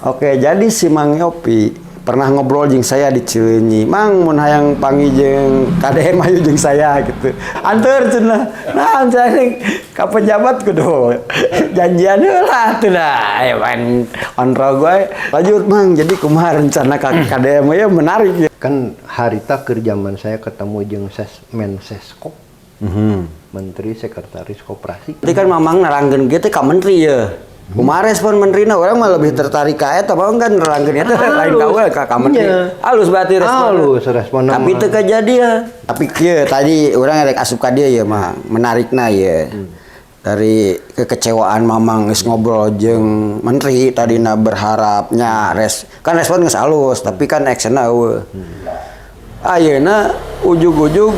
Oke, jadi si Mang Yopi pernah ngobrol jeung saya di Cileunyi. Mang, mun hayang panggih jeung KDM, ayo jeung saya gitu. Anteur cenah. Nah, saya ka pejabat kudu janjian heula atuh dah. Ayo main onro gue. Lanjut, Mang, jadi kumaha rencana ka KDM ya, menarik ya. Kan harita keur zaman saya ketemu jeung Menseskop. Menteri Sekretaris Koperasi. Jadi kan Mamang nerangkeun kieu teh ka menteri ya. Kumaha respon menterina? Orang mah lebih tertarik ka eta, Mamang kan nerangkeun eta lain ka we ka menteri. Iya. Halus berarti respon. Halus respon. Tapi teu kejadian. Tapi kieu tadi urang rek asup ka dieu ya mah, menarikna ya. Dari kekecewaan Mamang geus ngobrol jeung menteri tadina, berharapnya kan respon geus halus, tapi kan actionna euweuh. Ayeuna ujug-ujug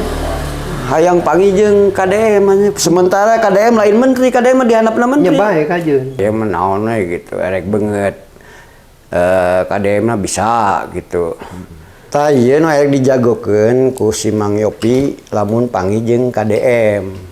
hayang panggih jeung KDM nya. Sementara KDM lain menteri, KDM mah dihandapna menteri. Nya bae kajeun. Ya mah naon we gitu, erek beungeut KDM mah bisa gitu. Tah, ieu nu erek dijagokeun ku si Mang Yopi lamun panggih jeung KDM.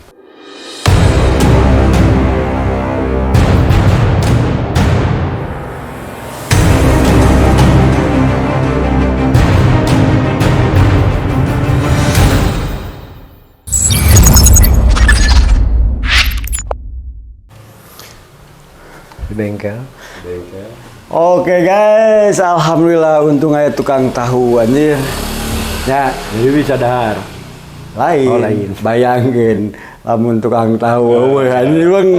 Di bengkel. Oke guys, alhamdulillah untung aya tukang tahu anjir. Ya, Jadi bisa dahar. Lain. Oh, lain. Bayangkeun lamun tukang tahu euweuh anjir, bang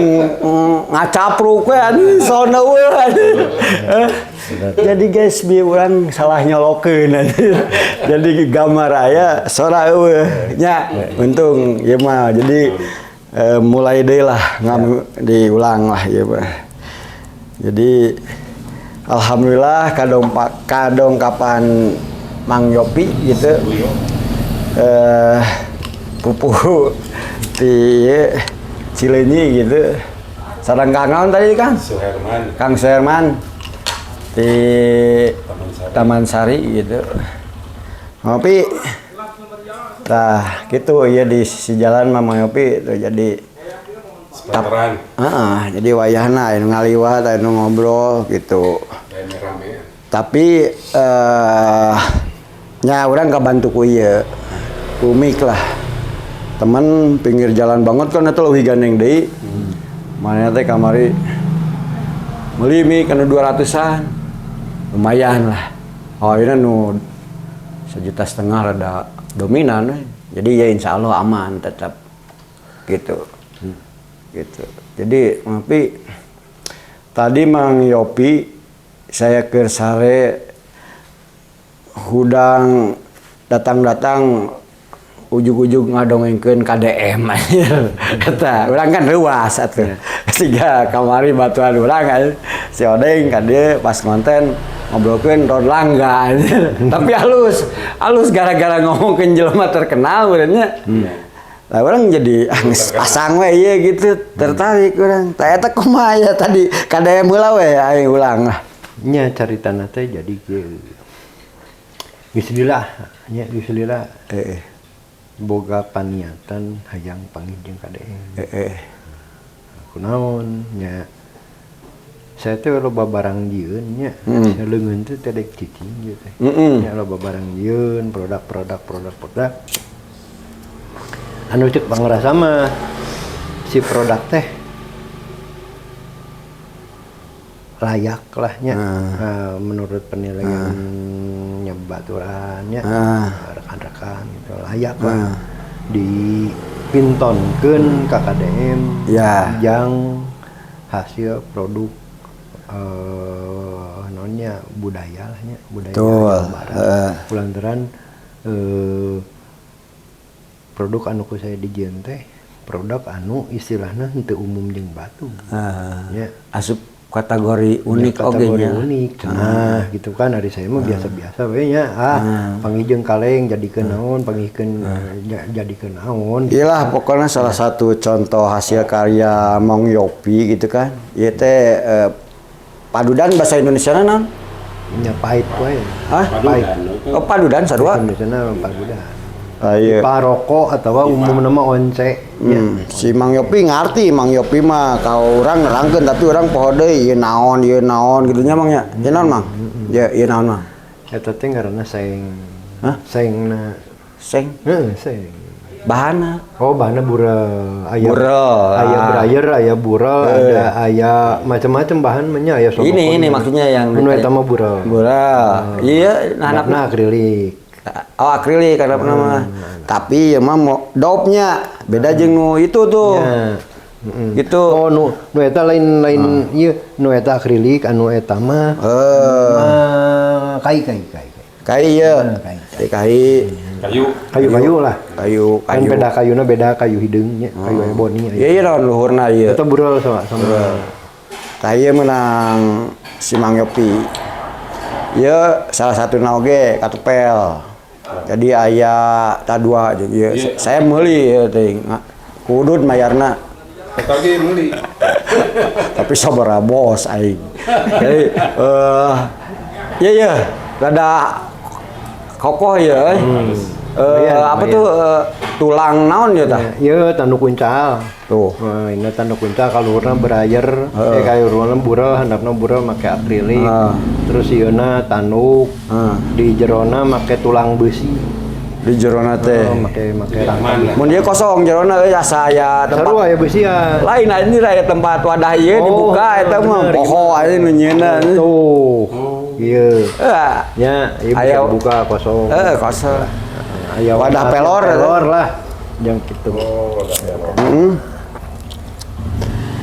ngacapruk we anjir, sono euweuh anjir. Jadi guys, bi urang salah nyolokeun anjir. Jadi gambar aya, sora euweuh. Nya, untung ieu mah jadi mulai deui lah, ngam diulang lah ieu mah. Jadi alhamdulillah kadongkapan Mang Yopi gitu. Pupuhu di Cileunyi gitu. Sareng Kang naon tadi, Kang? Suherman. Kang Suherman di Taman Sari. Taman Sari gitu. Ngopi. Nah, gitu ya di sisi jalan Mang Yopi itu jadi Sepantaran. Heeh, jadi wayahna anu ngaliwat, anu ngobrol gitu. Rame-rame. Tapi nya urang kabantu ku ieu. Ku mik lah. Temen pinggir jalan banget kan itu leuwih gandeng deui. Mana teh kamari meuli mik anu 200-an. Lumayan lah. Oh, ini nu 1,5 juta rada dominan we. Jadi ya insya Allah aman tetap gitu. Gitu. Jadi tapi tadi Mang Yopi saya ke sare hudang datang-datang ujug-ujug ngadongengkeun KDM anjir. Eta urang kan reuas atuh. Siga kamari batuan urang kan si Odeng ka dieu pas konten ngobrolkeun Rod Langga anjir. Tapi halus, halus gara-gara ngomongkeun jelema terkenal benernya. Lah orang jadi ah, geus pasang we ieu gitu, tertarik urang. Tah eta kumaha ya tadi KDM heula we, aing ulang lah. Nya caritana teh jadi kieu. Geus lila, nya geus lila boga paniatan hayang panggih jeung KDM. Kunaon nya saya teh loba barang jieun nya. Leungeun teh teh dek cicing ieu teh. Nya loba barang jieun, produk-produk produk-produk. Anu cek pangrasa mah si produk teh layak lah nya. Nah, menurut penilaian nya baturannya, rekan-rekan gitu layak lah dipintonkeun ka KDM yang hasil produk nonnya budaya lah nya, budaya Jawa Barat. Kulantaran produk anu ku saya dijieun teh produk anu istilahna henteu umum jeung batu. Ya. Asup kategori unik Ya, kategori oge nya. Unik. Nah, gitu kan hari saya mah biasa-biasa we nya. Ah, panggih jeung kaleng jadikeun naon, panggihkeun jadikeun naon. Iyalah pokoknya salah satu contoh hasil karya Mang Yopi gitu kan. Ieu teh padudan bahasa Indonesia naon? Nya pahit wae. Hah? Pahit. Oh, padudan sarua. Indonesia padudan. Ah, iya. Pipa rokok atau umumna mah once. Si Mang Yopi ngarti, Mang Yopi mah kau urang nerangkeun, tapi urang poho deui ieu naon gitu nya, Mang, nya. Ieu naon, Mang? Ya, ieu naon, Mang? Eta teh ngaranna seng. Hah? Sengna. Seng. Heeh, seng. Bahanna. Oh, bahanna burel. Aya Burel, aya ah. brayer, aya burel, ada aya macam-macam bahan mah nya, aya Ini ini maksudnya yang Nu eta mah burel. Burel. Iya, nah, Handapna akrilik. Oh, akrilik karena nama. Tapi ya mah mau dopnya beda jeung nu itu tuh. Ya. Gitu. Oh, nu nu eta lain lain ieu, nu eta akrilik, anu eta mah Eh, kai kai kai. Kai. Kai ieu. Kai. Kai. Kayu. Kayu-kayu lah. Kayu, Kan kayu. beda kayuna, beda kayu hideung nya, kayu ebony. Iya, iya, naon luhurna ieu. Eta burel sama sama. Tah, ieu menang si Mang Yopi. Ieu salah satu oge katupel. Jadi aya ta dua jeung ieu. Iya. Saya meuli ieu teh. Kudut mayarna. Eta ge meuli. Tapi sabaraha bos aing. Jadi iya iya rada kokoh ya. Lumayan, apa lumayan. Tuh tulang naon ya tah? Ieu tanduk kuncal. Tuh. Wah, ini tanduk kuncal kaluhurna berayer, eh kaluhurna burel, handapna burel make akrilik. Terus ieuna tanduk. Di jerona make tulang besi. Di jerona teh. Oh, make make Jadi rangka. aman lah. Mun dia kosong jerona euy, asa aya tempat. Sarua aya besian. Lain anjir, aya tempat wadah ieu Oh, dibuka eta mah bener, poho aja nu nyieuna. Tuh. Ieu. Eh, Ya, ieu bisa Aya- dibuka kosong. eh kosong. Aya Wadah pelor, pelor lah. Yang gitu. Oh, udah pelor.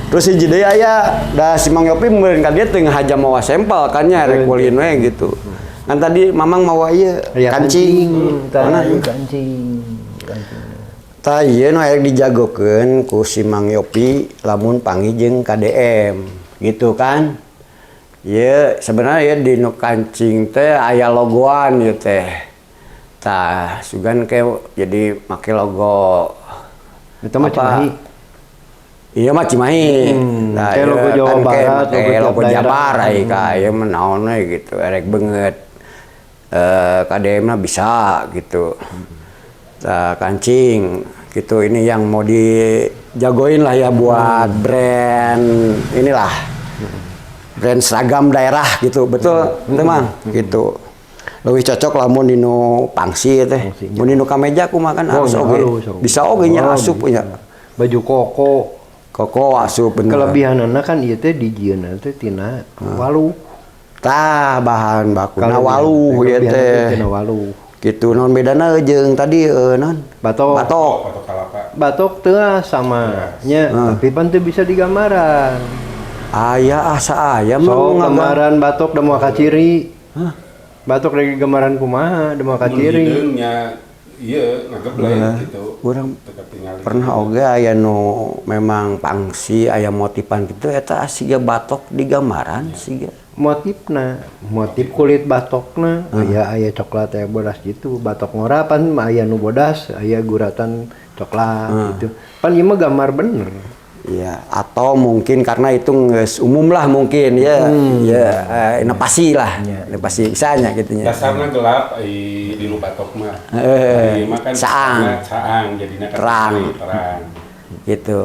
Terus hiji deui aya da si Mang Yopi meureun ka dieu teu ngahaja mawa sampel kan nya, rek ulin we gitu. Kan tadi Mamang mawa ieu Aya kancing. Mana Mana? kancing. Kancing. Tah, ieu nu aya dijagokeun ku si Mang Yopi lamun panggih jeung KDM gitu kan. Ieu sebenarnya ya di nu kancing teh aya logoan ieu teh. Tah, sugan ke jadi make logo Eta mah Apa? Cimahi. Iya mah Cimahi. Nah, kayak logo iya, Jawa kan kayak Barat, make logo tiap logo daerah. Jabar ai ka ieu mah naon we gitu, erek beungeut. KDM mah bisa gitu. Tah, kancing gitu ini yang mau dijagoin lah ya buat brand inilah. Brand seragam daerah gitu, betul, teman gitu. Lebih cocok lamun dinu pangsi teh. Mun dinu kameja kumaha kan Oh, harus nya oge. halus, oge. Bisa oge nya Oh, asup bisa. nya. Baju koko. Koko asup bener. Kelebihanana kan ieu teh dijieunna teh tina waluh. Tah, bahan bakuna Kalebihan- waluh ieu kelebihanna teh. tina waluh. Gitu naon bedana jeung tadi naon? Batok. Batok. Batok kalapa. Batok teu sama nya, tapi pan teu bisa digambaran. Aya asa aya mah Sok nu ngagambar. gambaran batok da moal kaciri. Batok lagi gambaran kumaha da moal Mun kaciri. hideung nya ieu ngageblek gitu. Urang Teu katingali. pernah oge aya nu memang pangsi aya motifan gitu eta siga batok di gambaran siga. Motifna, motif kulit batokna aya aya coklat, aya bodas gitu. Batok ngora pan mah aya nu bodas, aya guratan coklat gitu. Pan ieu mah gambar bener. Iya, atau mungkin karena itu geus umum lah mungkin ya, ya inovasi lah, inovasi bisanya gitu nya. Dasarna gelap ai di nu batok mah. Ieu mah kan Caang. dasarna caang jadina kan Terang. Terang. Gitu.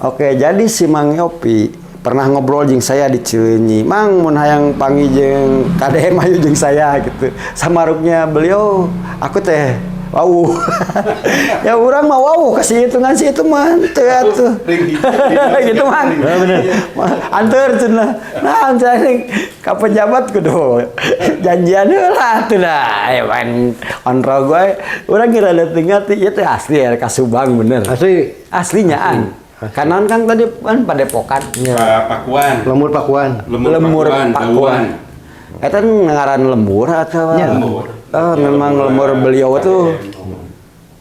Oke, jadi si Mang Yopi pernah ngobrol jeung saya di Cileunyi. Mang, mun hayang panggih jeung KDM ayo jeung saya gitu. Samaruknya beliau, aku teh wow. Ya urang mah wow kasih hitungan sih itu mah teu atuh. Ring hiji. Gitu, Mang. Anteur cenah. Nah, saya ka pejabat kudu janjian heula atuh dah. Aya man onro gue urang kira teu ngerti ieu teh asli ya ka Subang bener. Asli. Aslinya an. Kanan kan tadi kan padepokan. Pakuan. Lemur Pakuan. Lemur, Lemur Pakuan. Pakuan. Dawuan. Eta ngaran lembur atau Ya. Lembur. Oh, Ya, memang lembur beliau tuh KDM.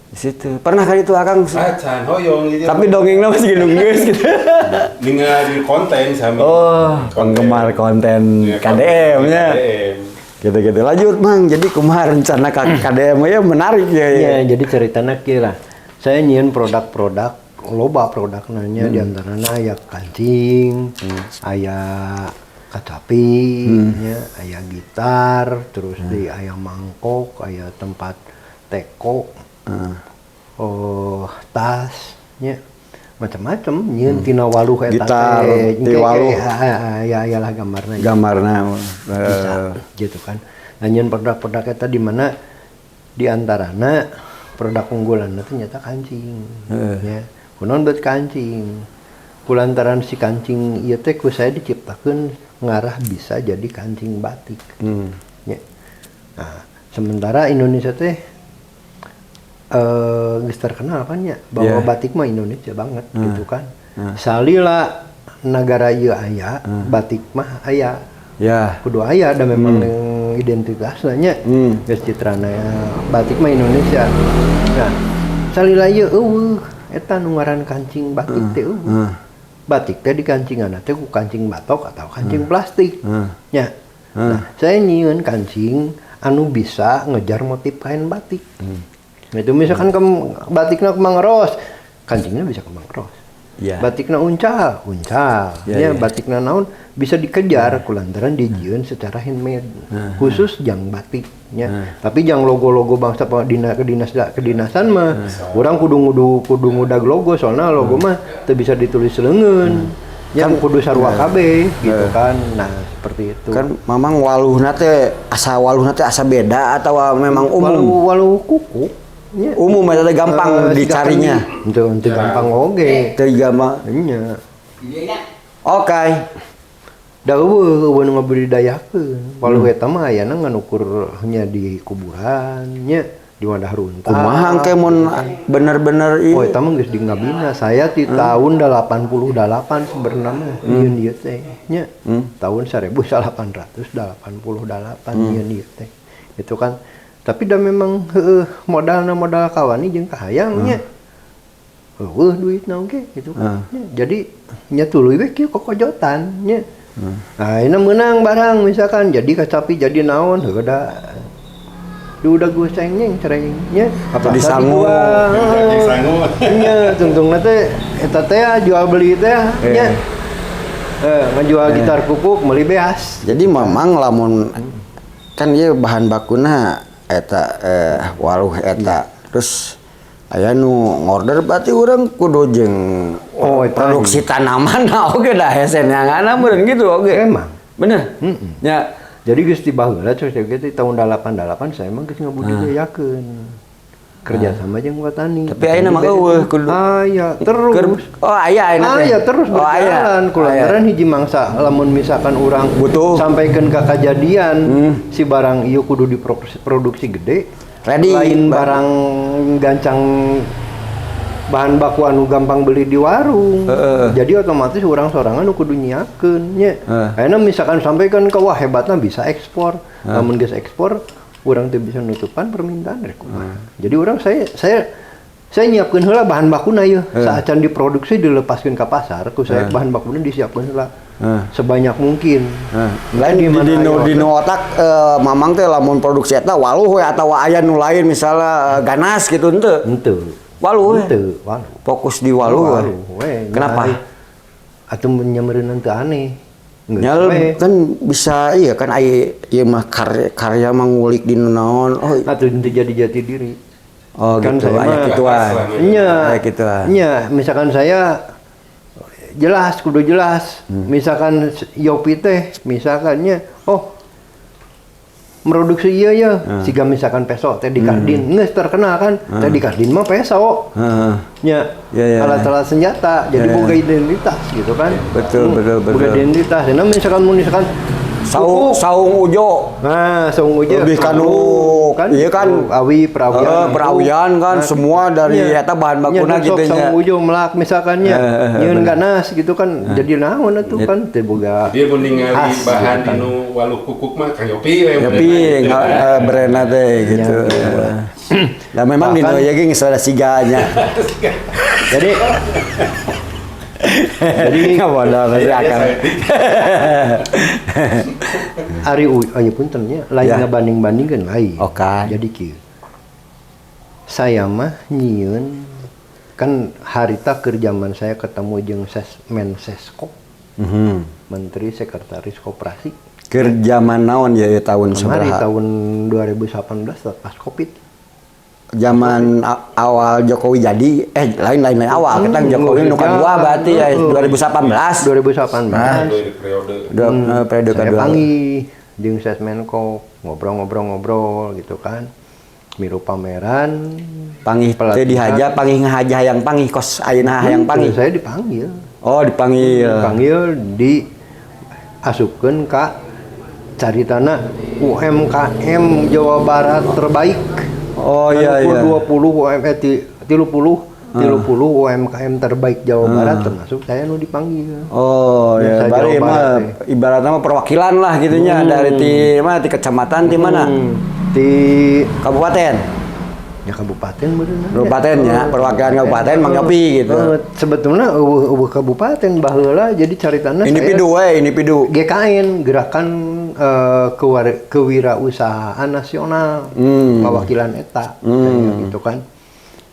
di situ. Pernah kan itu Akang? Acan hoyong gitu. Tapi dongengnya masih geus gitu. Ningali konten sami. Oh, penggemar konten Iya, KDM-nya. KDM. Gitu-gitu. Lanjut, Mang. Jadi kumaha rencana KDM ya menarik ya. Ya. Iya, jadi ceritanya kieu lah. Saya nyieun produk-produk, loba produk nanya, di antaranya aya kancing, aya kacapi, nya, aya gitar, terus di aya mangkok, aya tempat Teko, oh, tas nya, macam-macam nyieun tina waluh eta Gitar, teh. ti waluh. Ya ayalah gambarna. Gambarna. Bisa gitu kan. Nah, nyieun produk-produk eta di mana di antarana produk unggulan itu nyata kancing. Ya. Kunaon bet kancing? Kulantaran si kancing ieu teh ku saya diciptakeun ngarah bisa jadi kancing batik. Ya. Nah, sementara Indonesia teh geus terkenal kan ya bahwa batik mah Indonesia banget gitu kan. Salila negara ieu aya, batik mah aya. Kudu aya da memang identitasnya nya. Geus citrana batik mah Indonesia. Nah, salila ieu euweuh eta nu ngaran kancing batik teh euweuh. Batik teh dikancingan teh ku kancing batok atau kancing plastik. Nya. Nah, saya nyieun kancing anu bisa ngejar motif kain batik. Itu misalkan ke batikna kembang ros, kancingnya bisa kembang ros. Batikna uncal, uncal. Ya, batikna naon bisa dikejar kulantaran dijieun secara handmade. Khusus jang batiknya. Tapi jang logo-logo bangsa dina kedinas kedinasan mah urang kudu ngudag logo, soalnya logo mah teu bisa ditulis leungeun. Ya kudu sarua kabeh gitu kan. Nah, seperti itu. Kan mamang waluhna teh asa, waluhna teh asa beda atau memang umum? Waluh, waluh kuku. Nya. Umum eta teh gampang siga dicarinya. kendi. Henteu gampang oge. Teu gampang. Nya. Oke. Da euweuh euweuh nu ngabudidayakeun. Waluh eta mah ayana ngan ukur nya di kuburan nya, di wadah runtah. Kumaha engke mun bener-bener Oh, ieu? eta mah geus di ngabina. Saya di tahun 88 sebenarnya mah nyieun ieu teh nya. Tahun 1888 nyieun ieu teh. Itu kan. Tapi da memang heueuh modalna modal kawani jeung kahayang nya. Euweuh duitna oge gitu kan. Nya, jadi nya tuluy we kieu kokojotan nya. Nah, ini menang barang misalkan jadi kacapi jadi naon heueuh da diudag goseng cereng nya. Jadi sangu. Jadi sangu. Nya, tungtungna teh eta teh jual beli teh nya. Ngajual gitar kukuk meuli beas. Jadi memang lamun kan ieu bahan bakuna eta waluh eta. Terus aya nu ngorder berarti urang kudu jeung Oh, eta produksi tanaman oge da hese neanganna meureun gitu oge. Emang. Bener. Ya. Jadi geus di baheula cek cek teh tahun 88 saya emang geus ngabudidayakeun. Kerja sama jeung petani. Tapi ayeuna mah euweuh kudu. Aya terus. Oh, aya ayeuna teh. Aya terus Oh, aya. berjalan kulantaran hiji mangsa lamun misalkan urang Butuh. sampaikeun ka kajadian si barang ieu kudu diproduksi produksi gede. Ready. Lain barang gancang bahan baku anu gampang beli di warung. Jadi otomatis urang sorangan nu kudu nyiapkeun nya. Ayeuna misalkan sampaikan ke wah hebatna bisa ekspor. Lamun geus ekspor urang teu bisa nutupan permintaan rek kumaha. Jadi urang saya nyiapkeun heula bahan bakuna ieu. Saacan diproduksi dilepaskeun ka pasar, ku saya bahan bakuna disiapkeun heula. Sebanyak mungkin. Lain Di mana aya di nu otak mamang teh lamun produksi eta waluh we atawa aya nu lain misalnya ganas gitu henteu. Henteu. Waluh we. Henteu, waluh. Fokus di waluh we. Waluh we. Kenapa? Atuh nyameureunna teu aneh. Geus Nyal we. kan bisa iya kan aya ieu mah karya, karya mah ngulik di naon. Oh, Atuh henteu jadi jati diri. oh Kan gitu saya aya mah- gituan. Nya. Aya gituan. Nya, misalkan saya jelas kudu jelas. Misalkan Yopi teh misalkannya oh produksi iya ya, siga misalkan peso teh di Kardin, geus terkenal kan, teh di Kardin mah peso. Nya, Ya, alat-alat senjata, jadi boga identitas gitu kan. Betul, betul, Boga betul. identitas. Nah, misalkan mun misalkan Saung kuku. saung ujo. Nah, saung ujo. Lebih kanu kan, iya kan awi perawian. Perawian kan Nah, semua dari nya. eta bahan bakuna Nya, gitu sok nya. Saung ujo melak misalkannya, nyieun ganas gitu kan, jadi naon atuh kan teu boga. Dia mun ningali khas bahan gitu kan. dinu waluh kukuk mah Kang Yopi we. Tapi nggak brandna teh gitu. Nah memang di Bahkan- ieu ge geus ada siganya. Jadi Nggak bodoh pasti Iya, akan. Ari oh ya punten nya lain ngabanding-bandingkeun lain. Oke. Jadi kieu. Saya mah nyieun kan harita keur zaman saya ketemu jeung Menseskop, Menteri Sekretaris Koperasi. Keur zaman naon ya, ya tahun Kemarin sabaraha? tahun 2018 pas Covid. Zaman awal Jokowi jadi, eh, lain lain lain awal kita Jokowi nu kadua berarti ya 2018. 2018. Periode periode. Dua, periode Saya kedua. Panggil jeung Sesmenko, ngobrol-ngobrol-ngobrol gitu kan. Milu pameran. Panggih teh Pelatihan. dihaja, panggih ngahaja, hayang panggih kos ayeuna hayang panggih. Saya dipanggil. Oh, dipanggil. Dipanggil, di asupkeun ka caritana UMKM Jawa Barat terbaik. Oh iya Anu iya. 20 UMKM, 30 30 UMKM terbaik Jawa Barat, termasuk saya nu dipanggil. Oh ya, Nusa bari Jawa mah Barat teh. ibaratnya mah perwakilan lah gitunya dari ti mana, ti kecamatan, ti mana? Di Kabupaten. Ya, kabupaten bener. Kabupaten ya, perwakilan kabupaten Mang Yopi gitu. Sebetulnya euweuh euweuh kabupaten baheula, jadi caritana Individu we, individu. GKN, Gerakan Kewirausahaan Nasional, perwakilan eta saya gitu kan.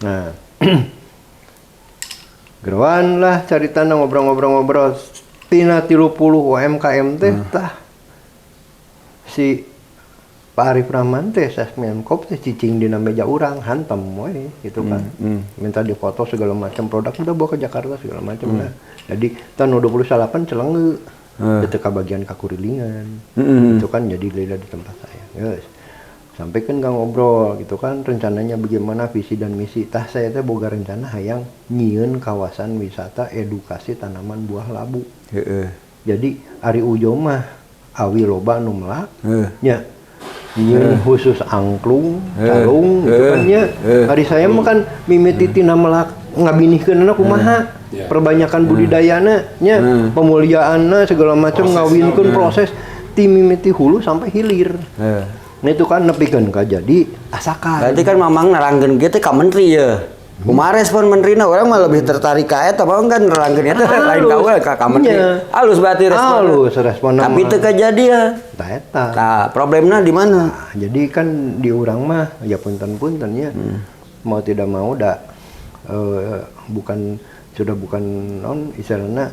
Nah, geroan lah caritana, ngobrol-ngobrol-ngobrol tina 30 UMKM teh. Tah, si Pak Arif Rahman teh, Sesmenkop teh, cicing dina meja urang, hantam we gitu kan, minta difoto segala macam, produk udah bawa ke Jakarta segala macam. Nah, jadi tahun 28 celenge itu bagian kakurilingan itu kan, jadi lila di tempat saya. Yes. Sampai kan nggak ngobrol gitu kan, rencananya bagaimana, visi dan misi. Tah, saya teh boga rencana hayang nyieun kawasan wisata edukasi tanaman buah labu. Jadi ari Ujo mah awi loba nu melak nya, nyieun khusus angklung, calung gitu kan nya. Ari saya mah kan mimiti tina melak, ngabinihkeunna kumaha, perbanyakan budidayana nya, pemuliaanna segala macam, ngawinkeun proses ti mimiti hulu sampai hilir. Nah, itu kan nepikeun ka jadi asakan. Berarti kan Mamang nerangkeun kieu teh ka menteri ya. Kumaha respon menterina? Urang mah lebih tertarik ka eta, Mamang kan nerangkeun eta lain ka urang, ka menteri. Iya. Halus berarti respon. Halus responna Tapi mah. teu kejadian. Tah eta. Nah, problemnya di mana? Nah, jadi kan di urang mah ya punten-punten ya. Mau tidak mau dah bukan, sudah bukan non istilahnya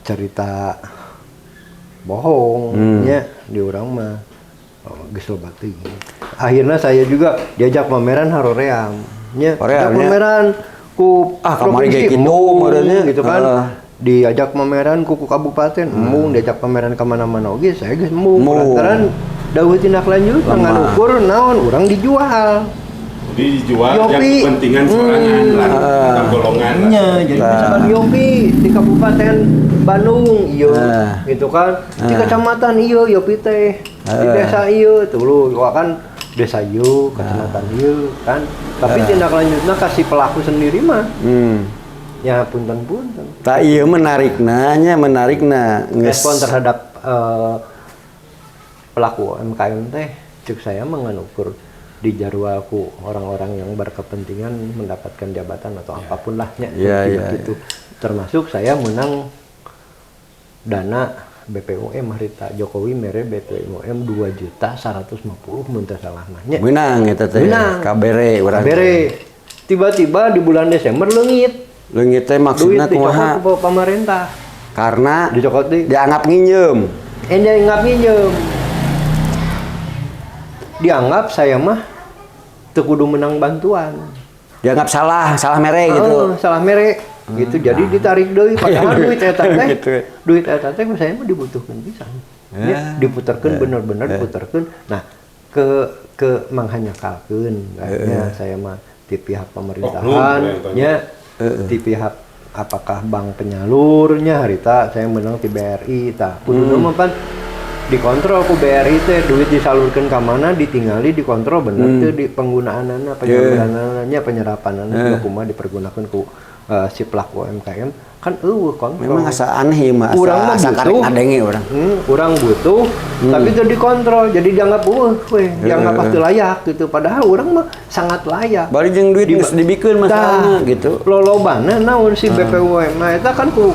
cerita bohong nya di urang mah. Oh, geus loba teuing. Akhirnya saya juga diajak pameran haroream nya. Hoream, Diajak nya. pameran ku Ah, kamari provinsi, kayak gitu, embung, meureunnya. gitu kan. Diajak pameran ku kabupaten, embung, diajak pameran ke mana-mana oge saya geus embung. Embung. Lantaran dawuh tindak lanjut Lemah. ngan ukur naon urang dijual. Jadi dijual yang Yopi. kepentingan sorangan lah, bukan golongan lah. Nya, jadi misalkan Yopi di Kabupaten Bandung, iya, gitu kan. Di kecamatan iya, Yopi teh. Di desa iya, tuh lu kan desa iya, kecamatan iya, kan. Tapi tindak lanjutnya kasih pelaku sendiri mah, ya punten-punten. Tak iya, menarik nanya, menarik na. Respon terhadap pelaku UMKM teh, cek saya mengukur di jarwalku orang-orang yang berkepentingan mendapatkan jabatan atau apapun lah nya, gitu, gitu. Termasuk saya menang dana BPUM harita, Jokowi mere BPUM 2 juta 150 mun teu salah mah nya. Menang eta teh. Menang. Kabere urang. Bere. Tiba-tiba di bulan Desember leungit. Leungit teh Duit maksudna dicokot kumaha? ku pemerintah. Karena Dicokot di dianggap nginjem. Ende nggak minjem. Dianggap saya mah teu kudu menang bantuan. Dianggap salah, salah mere gitu. Oh, salah mere gitu. Jadi ditarik deui, padahal duit eta teh Gitu. duit eta teh saya mah dibutuhkeun pisan. Ya, diputarkeun, bener-bener diputarkeun. Nah, ke manghanyakalkeun kayaknya saya mah di pihak pemerintahan Oknum, nya, di pihak apakah bank penyalurnya. Harita saya menang di BRI, tah kudu mah pan dikontrol ku BRI teh, duit disalurkan ke mana, ditinggali, dikontrol bener tuh di penggunaanana, penyaluranana, penyerapanana juga kumaha, dipergunakan ku si pelaku UMKM kan euweuh kontrol. Memang asa aneh ieu mah, asa, Urang mah asa karek butuh. ngadenge urang. Urang butuh, tapi itu dikontrol, jadi dianggap euweuh we, dianggap pasti layak gitu. Padahal urang mah sangat layak. Bari jeung duit geus dibikeun masalahna gitu. Lolobana naon si BPUM. Nah, eta kan ku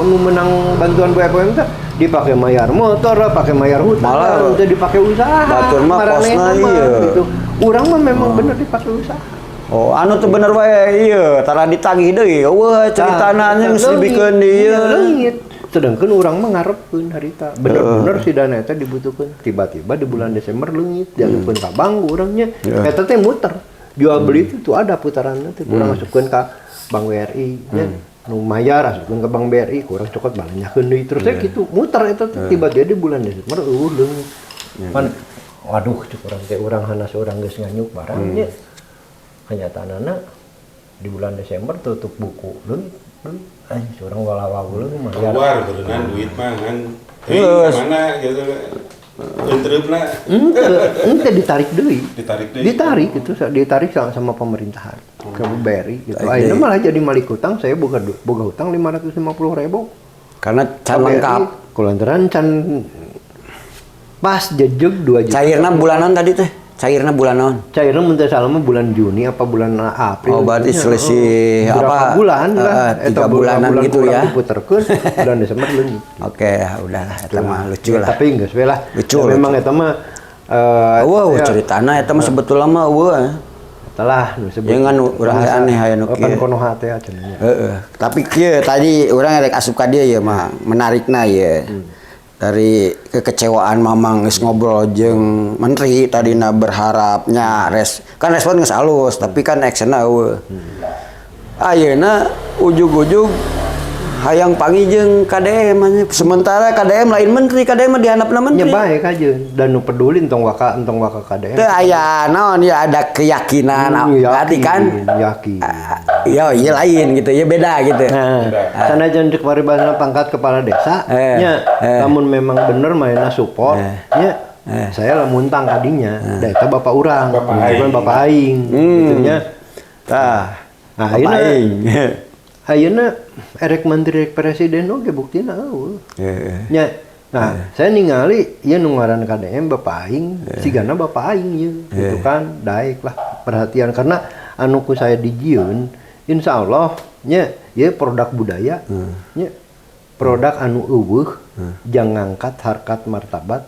nu menang bantuan BPUM teh dipake mayar motor lah, pakai mayar hutang, Malah teu dipake usaha. batur mah Maranehna posna mah, ieu. gitu. Urang mah memang bener dipake usaha. Oh, anu tuh bener wae ieu, tara ditagih deui. Euweuh ceritana Tah, geus dibikeun di ieu. Iya, leungit. Sedangkan urang mah ngarepkeun harita. Bener-bener si dana eta dibutuhkeun. Tiba-tiba di bulan Desember leungit, dialihkeun ka bank urangnya. Eta teh muter. Jual beli itu tuh ada putarannya teh, kurang asupkeun ka Bank BRI nya. Nu mayar asupkeun ke Bank BRI, kurang cokot balanyakeun deui. Terus teh kitu muter eta teh, tiba-tiba di bulan Desember euweuh leungit. Pan waduh, cek urang teh, urang hanas, urang geus nganyuk barang nya. Kenyataanna di bulan Desember tutup buku leungit leungit. Ay, urang wala-wala mayar. Keluar berenang duit mah kan. Geus. Mana gitu. Entreupna. Ente, ente ditarik deui. Ditarik deui. Ditarik itu, ditarik sama pemerintahan ke BRI gitu. Tarik Akhirnya deui. Malah jadi malik hutang, saya boga hutang 550 ribu. Karena can lengkap. Kulantaran can pas jejeg 2 juta. Cairna bulanan tadi teh. Cairna bulan naon? Cairnya mun teu salah mah bulan Juni apa bulan April. Oh, berarti gitu nya. selisih Berapa apa? bulan lah. Eh, Eta 3 bulanan bulan gitu kurang ya. diputerkeun, bulan Desember leungit. Oke, udahlah eta mah lucu Ya, lah. tapi geus we lah. Lucu, Ya, memang eta mah Wow, ya, ceritana eta mah sebetulna mah euweuh. Eta lah nu sebut. Ya ngan urang aneh aya nu Pan kieu. konoha teh cenah nya. Heeh. Tapi kieu tadi urang rek asup ka dieu ya mah menarikna ya. Dari kekecewaan Mamang geus ngobrol jeung menteri tadina, berharapnya kan respon geus halus, tapi kan actionna euweuh. Ayeuna ujug-ujug hayang panggih jeung KDM anya. Sementara KDM lain menteri, KDM mah dihandapna Nya menteri. Bae kajeun dan nu peduli entong waka KDM. Teu aya naon ya, ada keyakinan berarti kan Yakin. Ya iya, lain gitu ya, beda gitu. Nah, sanajan cek paribasana pangkat kepala desa, nya, lamun memang bener mainnya support, nya, saya lamun tang kadinya, da eta bapak urang, Bapak gitu kan aing. Bapak aing, gitu nya. Tah. Nah, Bapak ayeuna aing. Ayeuna erek menteri, erek presiden oge buktina euweuh. Nya. Nah, saya ningali ieu nu ngaran KDM bapak aing, sigana bapak aing ieu, gitu kan. Daek lah perhatian karena anu ku saya dijieun, insya Allah nya ieu produk budaya, nya produk anu euweuh jang ngangkat harkat martabat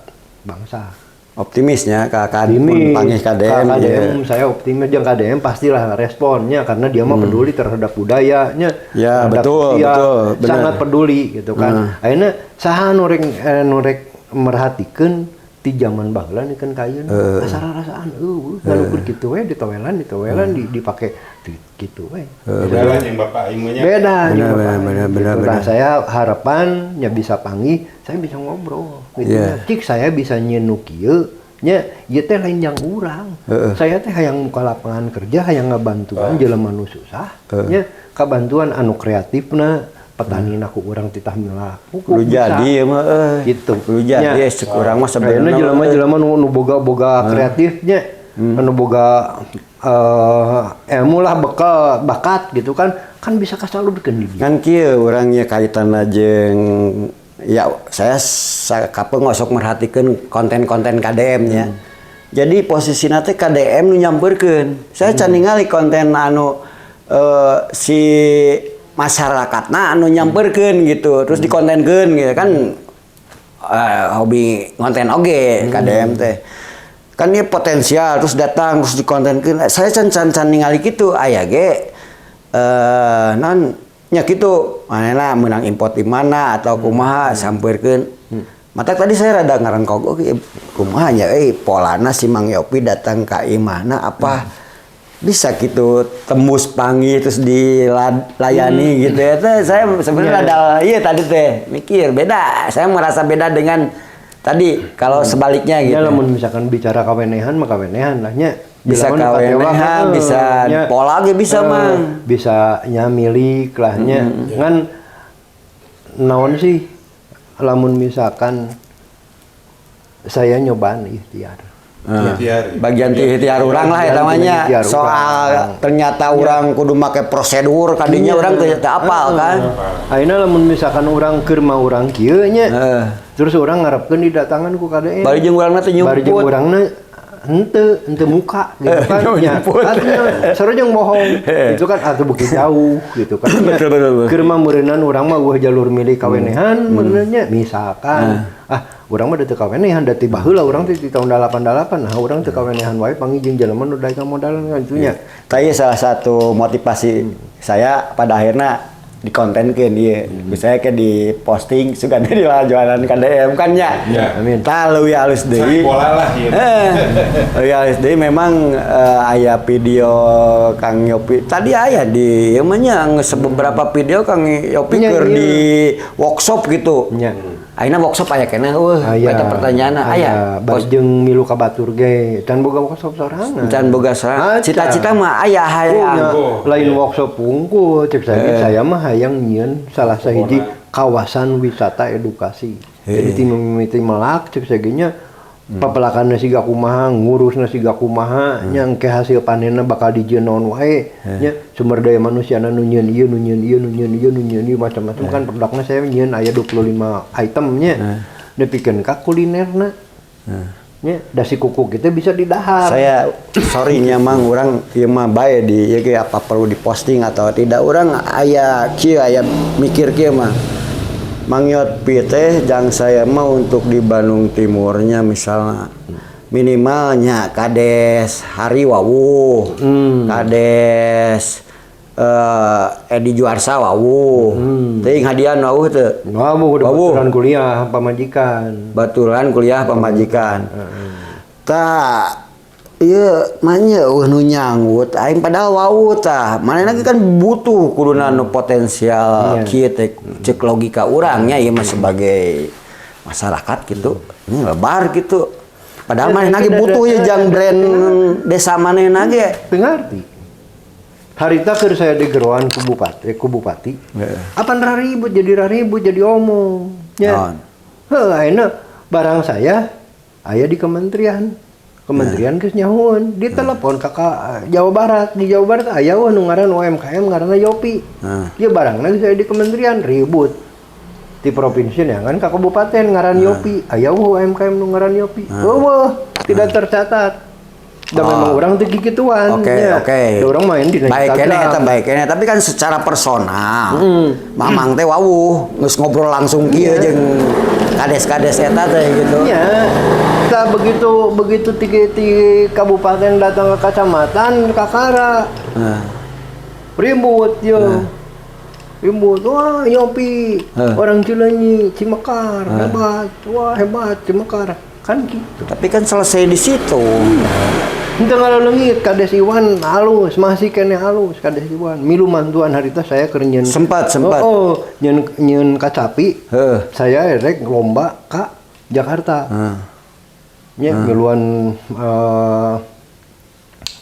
bangsa. Optimisnya kakak pun Optimis. panggih KDM, KDM, ya. saya optimis jeung KDM pastilah responnya karena dia mah peduli terhadap budayanya, Ya, terhadap betul, sosial, betul, benar. sangat peduli gitu kan. Akhirnya saha nu rek nu rek merhatikeun ti zaman baheula nih kan kayeuna asa rarasaan euweuh ngan ukur kitu we ditowelan ditowelan dipake kitu we. Beda lah jeung bapak aing mah nya. Beda jeung Benar, bapak benar, aing, benar, gitu. benar, Nah, benar. saya harapannya bisa panggih, saya bisa ngobrol gitu. Cik saya bisa nyieun kieu nya, ieu teh lain jang urang. Saya teh hayang muka lapangan kerja, hayang ngabantuan jelema nu susah, nya kabantuan anu kreatifna, petani ku urang titah milak pupuk Kudu bisa. jadi ya mah euy. Gitu. Kudu jadi Nya. cek urang mah Kayaknya sebenarnya jelema-jelema nu boga-boga kreatifnya, anu boga ilmu lah, bekal bakat gitu kan, kan bisa kasalurkeun di dia. Kan kieu urangnya kaitanna jeung ya saya sakapeung osok merhatikeun konten-konten KDM nya. Jadi posisina teh KDM nu nyamperkeun. Saya can ningali konten anu si masyarakatna anu nyamperkeun gitu, terus dikontenkeun gitu kan, hobi ngonten oge KDM teh. Kan dia potensial terus datang terus dikontenkeun. Saya can can can ningali kitu aya ge non nya kitu manehna menang import di mana atau kumaha sampeurkeun. Mata tadi saya rada ngarengkog oge kumaha nya euy polana si Mang Yopi datang ka imahna, apa bisa gitu tembus panggih terus dilayani gitu ya teh. Saya sebenarnya rada iya tadi teh mikir beda, saya merasa beda dengan tadi kalau sebaliknya gitu. Ya lamun misalkan bicara kawenehan mah kawenehan lah nya. Bisa Jelema nu katewa kawenehan, kan, bisa nya. Pola ge bisa mah. Bisa nya milik lah nya. Ngan naon sih lamun misalkan saya nyobaan ikhtiar. Ikhtiar. Bagian ti ikhtiar urang lah eta mah nya. Ikhtiar urang. Soal ternyata urang kudu make prosedur kadinya urang teu teu apal kan. Ayeuna lamun misalkan urang keur mah urang kieu nya. Terus urang ngarepkeun didatangan ku KDM. Bari jeung urangna teh Bari jeung nyumput. urangna henteu henteu muka gitu kan nya. Nyumput. Artinya sarua jeung bohong gitu kan atau beuki jauh gitu kan. Nya, Betul, betul, betul. keur mah meureunnan urang mah euweuh jalur milih kawenehan meureunna nya misalkan. Ah, urang mah teu kawenehan da ti baheula urang teh di tahun 88. Nah, urang teu kawenehan wae panggih jeung jelema nu daek modalan kan itu nya. Tapi salah satu motivasi saya pada akhirnya Dikontenkeun ieu. Misalnya kayak di posting suka di jualan KDM kan ya. Iya. Amin. Tah, leuwih halus Cari deui. pola lah gitu. Leuwih halus deui memang aya video Kang Yopi. Tadi aya di ieu mah nya geus beberapa video Kang Yopi keur di workshop gitu. Nya. Ayeuna workshop aya keneh euweuh? Aya. Eta pertanyaanna aya. Bari jeung milu ka batur ge, can boga workshop sorangan. Can boga sorangan. Acan. Cita-cita mah aya hayang. Punya, Oh, lain iya. workshop wungkul, cek saya mah hayang nyieun salah sahiji kawasan wisata edukasi. Jadi ti mimiti melak cek saya ge nya, pepelakanna siga kumaha, ngurusna siga kumaha, nya engke hasil panenna bakal dijieun naon wae, nya sumber daya manusiana nu nyieun ieu, nu nyieun ieu, nu nyieun ieu, nu nyieun ieu, macam-macam kan produkna saya nyieun aya 25 item nya. Nepikeun ka kulinerna. Nya da si kuku kita bisa didahar. Saya sorry nya Mang, urang ieu mah bae di ieu ge apa perlu diposting atau tidak. Urang aya kieu, aya mikir kieu mah. Mang Yopi teh jang saya mah untuk di Bandung Timurnya misalnya minimalnya Kades Hari wawuh, Kades Edi Juarsa wawuh, teuing hadian wawuh teu? Wah, mau udah Wawuh. baturan kuliah pamajikan. Baturan kuliah pamajikan. Tah, ieu mah nya euweuh nu nyanggut aing padahal wawuh tah. Manehna ge kan butuh kuduna nu potensial kieu teh cek logika urang nya ieu mah sebagai masyarakat gitu. Ini lebar gitu. Padahal manehna ge butuh ye jang brand desa manehna ge. Teu ngarti. Harita keur saya digeroan ku bupati, ku bupati. Apan raribut jadi raribut jadi omong. Nya. Naon? Heuh, ayeuna barang saya aya di kementerian. Kementerian geus nyahoeun, ditelepon ka Jawa Barat, di Jawa Barat aya weh nu ngaran UMKM ngaranna Yopi. Ieu barangna geus aya di kementerian, ribut. Di provinsi kan ka kabupaten ngaran Yopi, aya weh UMKM nu ngaran Yopi. Euweuh, tidak tercatat. Da memang urang teu kikituan. Nya. Da urang main di Baik keneh Instagram. Eta baik keneh, tapi kan secara personal. Mamang teh wawuh geus ngobrol langsung kieu jeung kades-kades eta teh gitu. Iya. Tah, begitu begitu ti kabupaten datang ke kecamatan kakara ribut yo. Ribut, wah Yopi, orang Cileunyi, Cimekar, hebat, wah hebat Cimekar. Kan gitu. Tapi kan selesai di situ. Henteu ngaleungit Kades Iwan halus, masih keneh halus Kades Iwan. Milu mantuan harita saya keur nyieun. Sempat, sempat. Oh, nyieun nyieun kacapi. Saya erek lomba ka Jakarta. Nya miluan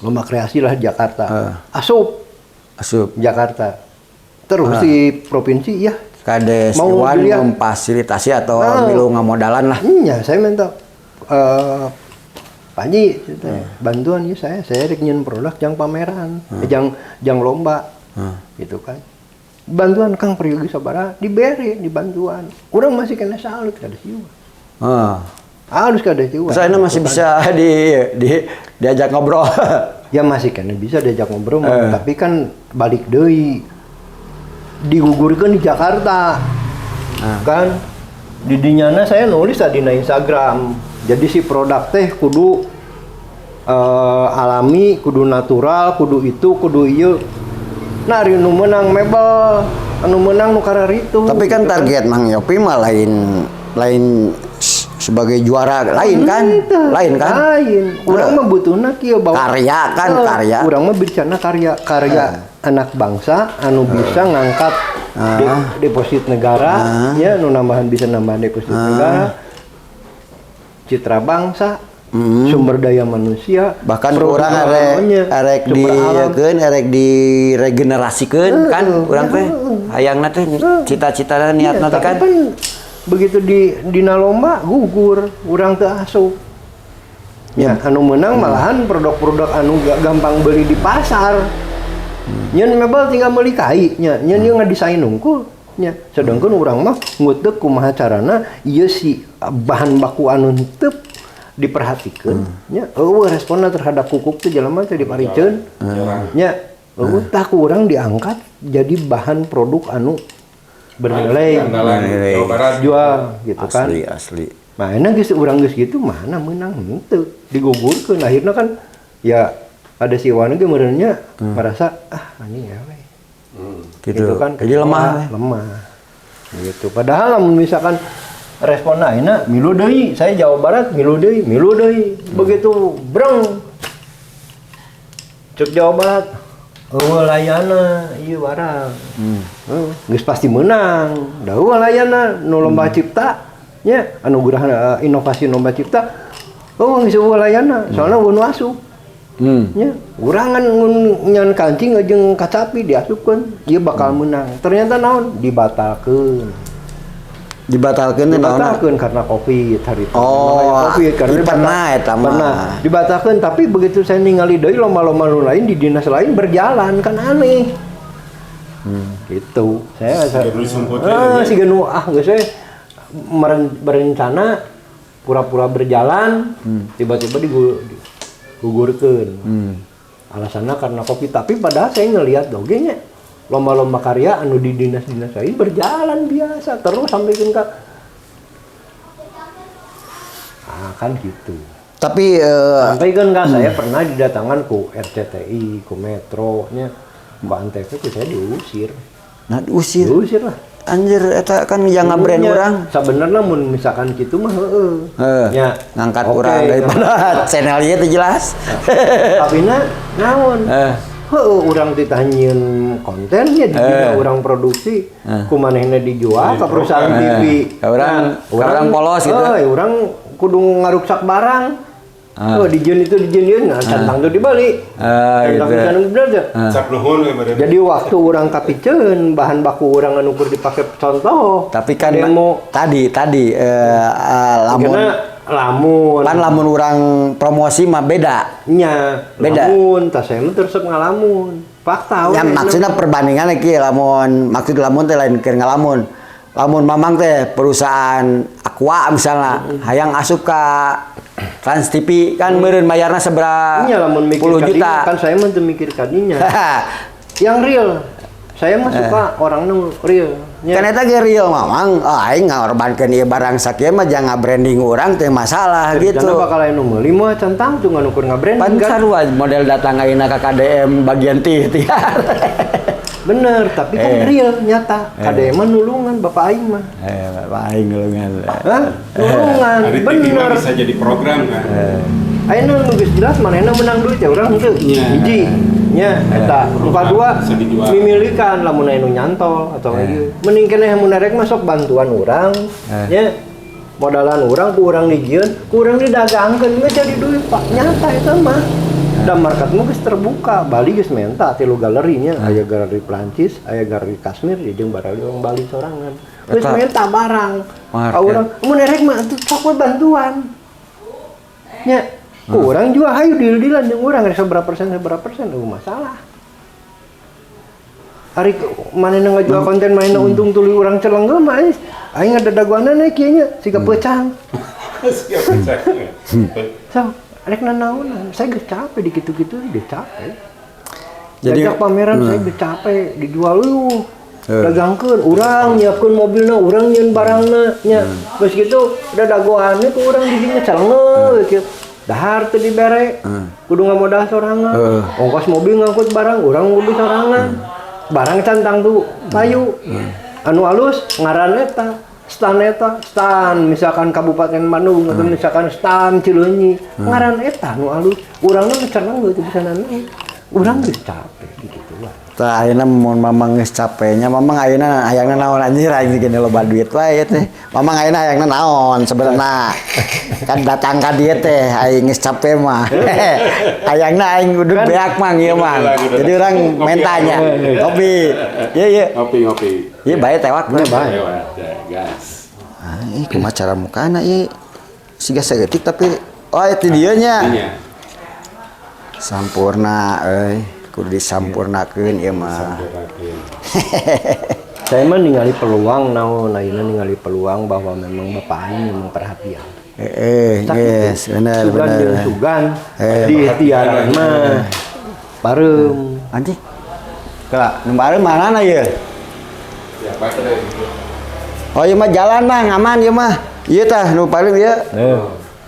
lomba kreasi lah di Jakarta. Asup Asup. Jakarta. Terus di provinsi ya. Kades Mau Iwan dilihat. memfasilitasi atau milu ngamodalan lah. Iya, saya minta Pak Haji, gitu, bantuan ya saya rek nyieun produk jang pameran, jang jang lomba, gitu kan. Bantuan Kang peryogi sabaraha diberi dibantuan. Urang masih kena salut kades Iwan. Halus kades Iwan. Saya masih bisa di diajak ngobrol. Ya masih kena bisa diajak ngobrol, mah, tapi kan balik deui digugurkan di Jakarta. Kan di dinyana saya nulis tadi na Instagram. Jadi si produk teh kudu alami, kudu natural, kudu itu, kudu ieu. Nah, ari nu meunang mebel, anu meunang nu kararitu. Tapi kan gitu. Target Mang Yopi mah lain lain sebagai juara lain kan? Henteu. Lain kan? Lain. Urang mah butuhna kieu bawa Karya kan, karya. Urang mah bicarana karya, karya anak bangsa anu bisa ngangkat deposit negara, ya nu nambahan bisa nambahan deposit negara. Citra bangsa, sumber daya manusia, Bahkan produk urang arek alamnya, arek sumber alam. di arek diregenerasikeun kan urang teh hayangna teh cita-citana niatna Iya, teh kan. tapi kan begitu di dina lomba gugur, urang teu asup. Ya, anu menang malahan produk-produk anu gampang beli di pasar. Nyeun mebel tinggal meuli kai nya, nyeun ieu ngadesain hungkul nya. Sedangkan urang mah ngutek kumaha carana ieu si bahan baku anu henteu diperhatikeun nya. Euweuh responna terhadap kukuk teh jelema teh dipariceun. Nya, euweuh tah ku urang diangkat jadi bahan produk anu bernilai. Andalan Bernilai. Jawa Barat. Jual gitu kan. Asli asli. Mana geus urang geus gitu mana menang henteu digugurkeun akhirnya kan ya ada si Iwan ge meureunnya merasa ah anjing ya we. Gitu. Gitu kan. Jadi lemah. Lemah. Gitu. Padahal lamun misalkan respon ayeuna milu deui, saya Jawa Barat milu deui, milu deui. Begitu breng. Cek Jawa Barat, euweuh layana ieu barang. Geus pasti menang. Da euweuh layana nu lomba cipta nya anugerah inovasi lomba cipta. Oh, geus euweuh layana, soalna euweuh nu asup. Nya, urang kan nyan kancing jeung kacapi diasupkeun, ieu bakal menang. Ternyata naon? Dibatalkeun. Dibatalkeun teh naon? Dibatalkeun karena Covid hari itu. Oh, Covid karena pernah eta mah. Pernah dibatalkeun, tapi begitu saya ningali deui lomba-lomba nu lain di dinas lain berjalan kan aneh. Gitu. Saya siga nu ah geus we berencana pura-pura berjalan, tiba-tiba digugurkeun. Alasannya karena Covid, tapi padahal saya ngelihat oge nya lomba-lomba karya anu di dinas-dinas lain berjalan biasa terus sampai ke kan gitu. Tapi sampai kan saya pernah didatangkan ku RCTI, ku Metro nya, ku Antv, ku saya diusir. Nah, diusir. Diusir lah. Anjir, eta kan yang nge-brand urang. Sebenarnya mun misalkan gitu mah heeh. Ya, ngangkat urang daripada channel ieu teh jelas. Tapi na naon? Heeh, urang ditanyieun kontennya di dina urang produksi, ku manehna dijual ke perusahaan TV. Urang polos gitu. Heeh, urang kudu ngaruksak barang. Oh, dijieun itu dijieun ieu, nah centang tuh dibeli. Centang gitu. Bener teh. Cap nuhun we badan. Jadi waktu urang kapiceun bahan baku urang anu kur dipake contoh. Tapi kan demo tadi lamun lamun kan lamun urang promosi mah beda. Nya, beda. Lamun tah saya mah terus ngalamun. Fakta ya, maksudnya perbandingan kieu lamun maksud lamun teh lain keur ngalamun. Lamun mamang teh perusahaan Aqua misalnya hayang asup ka Trans TV kan meureun mayarna seberapa puluh juta. Kan saya mah teu mikir kadinya. Yang real. Saya mah suka orang nu real. Ya. Kan eta ge real mamang, oh, aing ngorbankeun ieu barang sakieu mah jangan branding urang teh masalah gitu. Karena bakal aya nu meuli mah can tangtu nganukur ngabranding kan. Pan sarua model datang ayeuna ka KDM bagian tiar. Bener, tapi kan real nyata. KDM mah nulungan bapak aing mah. Bapak aing nulungan. Hah? Nulungan, bener. Bisa jadi program kan. Ayeuna nu geus jelas manehna menang duit ya urang henteu. Hiji. Nya eta nu kadua mimilikan lamun aya nu nyantol atau ieu. Mending keneh mun rek masuk bantuan urang, nya modalan urang ku urang dijieun, ku urang didagangkeun geus jadi duit Pak. Nyata eta mah. Da market mah geus terbuka, Bali geus menta tilu galerinya, aya galeri Prancis, aya galeri Kashmir, jeung barali urang Bali sorangan. Geus menta barang. Urang mun rek mah atuh sok we bantuan. Nya urang juga hayu deal-dealan jeung urang rek seberapa persen eueuh masalah. Ari manehna ngajual konten manehna untung tuluy urang celenggeul mah aing ngadadagoanna kieu nya siga peucang. Siga peucang. So, rek nanaonan, saya geus capek di kitu-kitu geus capek. Jadi pameran saya geus capek dijual lu. Dagangkeun urang nyiapkeun mobilna, urang nyieun barangna nya. Geus kitu dadagoanna ku urang di dinya celenggeul kieu. Dahar teu dibere, kudu ngamodal sorangan. Ongkos mobil ngangkut barang, urang kudu sorangan. Barang cantang tuh payu. Anu alus ngaran eta, stan eta, stan misalkan Kabupaten Bandung atau misalkan stan Cileunyi, ngaran eta anu alus. Urangna mah cenang teu bisa nanaon. Urang geus capek kitu lah. Tah ayeuna mun mamang geus capeknya, mamang ayeuna hayangna naon anjir aing geus loba duit wae teh. Mamang ayeuna hayangna naon sebenarna. Kan datang ka dieu teh aing geus capek mah. Hayangna aing kudu beak mang ieu mang. Jadi urang mentanya ngopi. Ieu ieu. Ngopi-ngopi. Ieu bae tewak. Bae. Gas. Ah, kumaha cara mukana ieu? Siga saeutik tapi oh itu dieu nya. Sampurna euy. Kudu disampurnakeun ieu mah. Saya mah ningali peluang naon ayeuna ningali peluang bahwa memang bapak aing memang perhatian. Yes, bener sugan bener. Jeung sugan di ikhtiaran mah pareum. Anjing. Kela, nu pareum mana ieu? Ya, pakai. Oh, ieu mah jalan mah aman ieu mah. Ieu tah nu pareum ieu.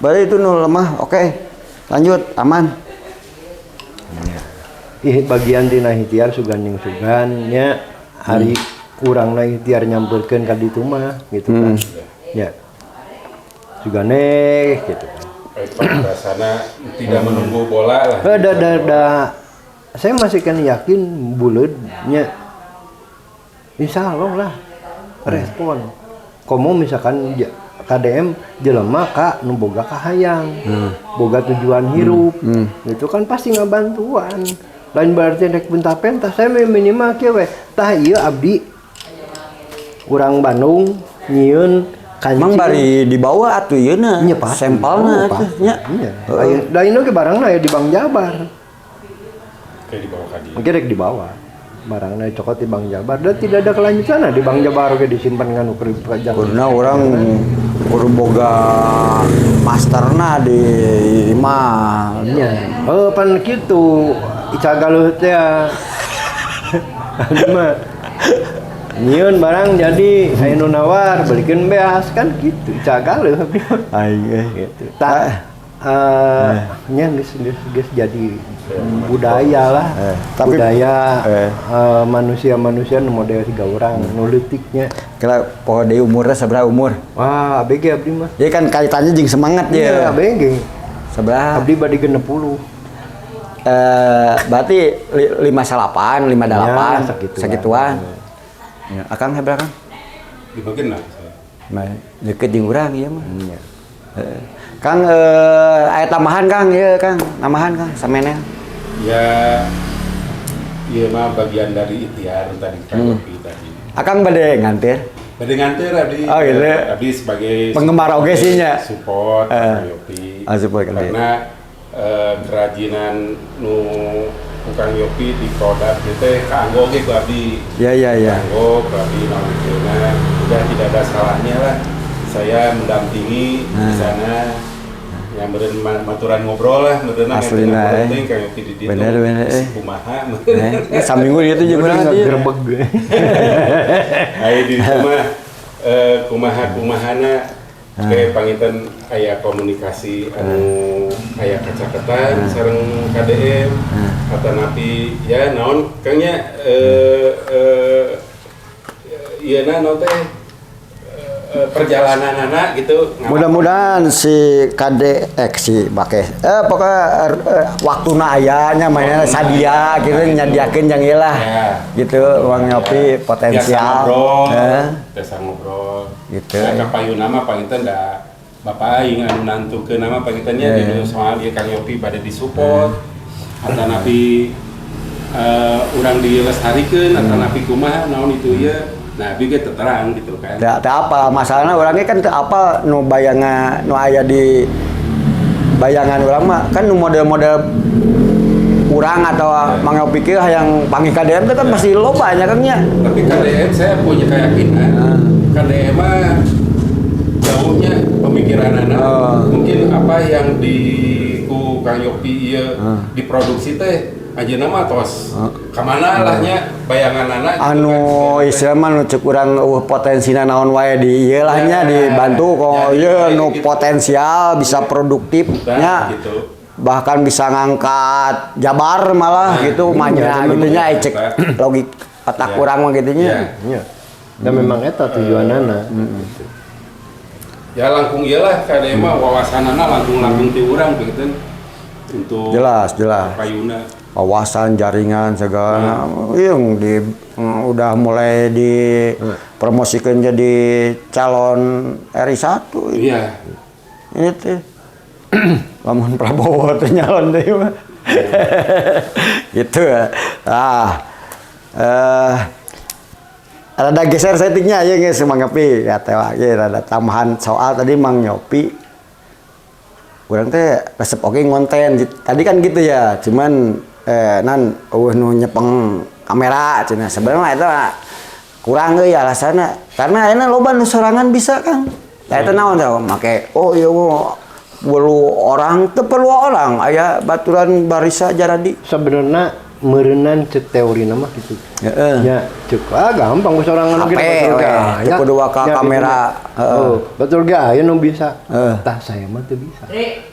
Bari itu nu lemah, oke. Lanjut, aman. Ih, bagian tina ikhtiar sugan jeung sugan nya, ari urangna ikhtiar nyamperkeun ka ditu mah gitu kan. Ya. Sugane gitu kan. Rasana tidak menunggu bola lah. Eh, da, saya masih kan yakin buleudnya, insya Allah lah respon. Komo misalkan KDM jelema ka nu boga kahayang, boga tujuan hirup, itu kan pasti ngabantuan. Lain berarti rek bentar-pentas, saya minimal kieu we. Tah, ieu abdi urang Bandung nyieun kancing. Emang bari dibawa atuh ieu na. Nya, pasti. Sampelna Oh, atuh pasti. nya. Iya. Aya da ieu ge barangna aya di Bank Jabar. Kayak dibawa ka dieu. Mungkin rek dibawa. Barangna cokot di Bank Jabar dan tidak ada kelanjutan di Bank Jabar oge disimpan kan ukur pajak. Karena urang kudu boga masterna di imah. Nya. Oh, pan kitu Ica Galuh teh. Anu mah nyieun barang jadi aya nu nawar belikeun beas kan gitu, Ica Galuh abdi mah. Aing eh. Gitu. Tak eh nya geus geus geus jadi budaya lah. Tapi- Budaya manusia-manusia nu model tiga orang nu leutiknya. Kira poho deui umurna sabaraha umur. Wah, ABG abdi mah. Ya kan kaitannya jeung semangat Iya, ya. ABG. Sabaraha? Abdi bade 60. Berarti 58, 58, Ya, segituan. segituan. Ya, akang sabaraha, Kang? Di bagian lah saya. Mah deket jeung urang ieu mah. Iya. Heeh. Kang, aya tambahan, Kang, ieu Kang, tambahan Kang samene. Ya, iya mah bagian dari ikhtiar tadi Kang Yopi tadi. Akang bade nganter. Bade nganter abdi. Oh, gitu. Abdi sebagai Penggemar oge sih nya. Support Kang Yopi. Ah, support Kang Yopi. Karena kerajinan nu ku Kang Yopi di produk itu teh kaanggo oge ku abdi. Ya. Kaanggo ku abdi naon kieu-na. Udah tidak ada salahnya lah saya mendampingi di sana. Yang meureun maturan ngobrol lah, meureun Aslina, eh. penting Kang Yopi di ditu. Bener, eh. Kumaha. Saminggu dia tuh jeung urang teh. Gerebeg. Ayo di ditu mah kumaha kumahana kayak panginten aya komunikasi anu aya kacaketan sareng KDM atanapi ya naon Kang nya, ieu na naon teh, perjalanan anak gitu. Mudah-mudahan si KDX si Bake pokoknya waktuna aya nya mainnya sadia gitu, nyadiakeun jang ieu lah. Ya. Gitu Bang Yopi potensial. Biasa ngobrol, biasa ngobrol. Gitu. Nah, kapayuna mah panginten da bapak aing anu nantukeun nama panginten nya di soal ieu Kang Yopi pada disupport atanapi urang dilestarikeun atanapi kumaha naon itu ieu. Nah, abi ge terang gitu kan. Teu teu apa masalahnya, orangnya kan teu apa nu bayangan nu aya di bayangan urang mah kan nu model-model urang atau Mang Yopi kieu hayang panggih KDM teh kan pasti loba nya kan nya. Tapi KDM saya punya keyakinan KDM mah jauhnya pemikiran anak. Mungkin apa yang di ku Kang Yopi ieu diproduksi teh anjeunna mah tos kamana lah nya bayangan anak gitu Anu kan. Istilah mah nu cek urang eueuh potensina naon wae di ieu lah nya Ya, dibantu kok ya, ieu ya, nu gitu. Potensial bisa produktif Nah, nya gitu. Bahkan bisa ngangkat Jabar malah gitu manya memang gitu nya, cek eta. logik otak Ya. urang mah gitu nya. Ya. Iya. Dan memang eta tujuanana. Ya langkung iyalah KDM mah wawasanana langkung-langkung ti urang begitu untuk Jelas, jelas. payuna. Wawasan, jaringan segala yang di udah mulai dipromosikan jadi calon RI 1. Iya. Ini teh lamun Prabowo teh nyalon deui mah gitu ya. Ah, rada geser settingnya ya geus Mang Yopi ya teh ya, rada tambahan soal tadi Mang Yopi. Urang teh resep oge ngonten tadi kan gitu ya, cuman nan euweuh nu nyepeng kamera cenah. Sebenarnya eta kurang euy alasanna, karena ayeuna loba nu sorangan bisa, Kang. Tah, eta naon teh make oh iya mah perlu orang teu perlu orang aya baturan barisa jaradi. Sebenarnya meureunan cek teori nama gitu. Heeh. Ya, cek ah gampang ku sorangan HP oge betul we, ge aya. teu kudu waka Ya, gitu kamera. nya. Heeh. Oh, betul ge aya nu bisa. Heeh. Tah, saya mah teu bisa. Ri.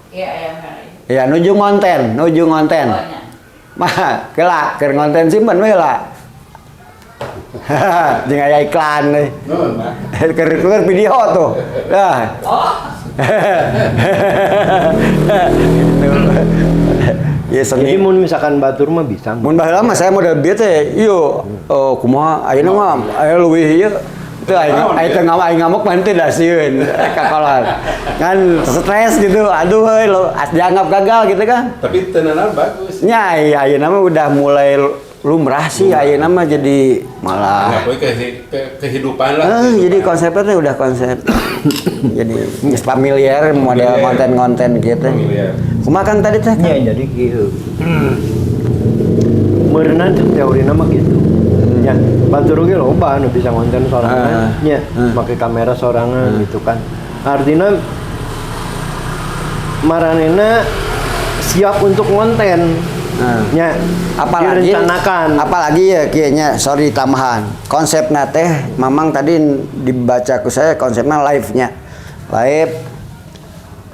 Iya, ayam kali. Ya nuju ngonten, nuju ngonten. Oh, nya. Mah, kela keur ngonten simpen we lah. Jeung aya iklan euy. Nuhun, Pak. Keur keur video tuh. Dah. Gitu. Ya Jadi seni. mun misalkan batur mah bisa. Mun baheula mah saya model bieu teh, ieu oh, kumaha ayeuna mah aya leuwih ieu. Teu aing aing teu ngamuk aing ngamuk mah henteu da sieun kakolan. Kan stres gitu. Aduh euy lo dianggap gagal gitu kan. Tapi tenanan bagus. Nya ayeuna mah udah mulai lumrah sih ayeuna mah jadi malah Nggak boleh kehidupan lah. Jadi konsepnya tuh udah konsep. Jadi geus familiar model Familiar. konten-konten gitu. Familiar. Kumaha kan tadi teh? Ya, jadi gitu. Meureunan cek teorina mah gitu. Ya, batur oge loba anu bisa konten sorangan, nya, make kamera sorangan gitu kan. Artinya maranena siap untuk konten. Nya, Apalagi direncanakan. Apalagi ya kayaknya sorry tambahan. Konsepna teh mamang tadi dibaca ku saya konsepnya live-nya. Live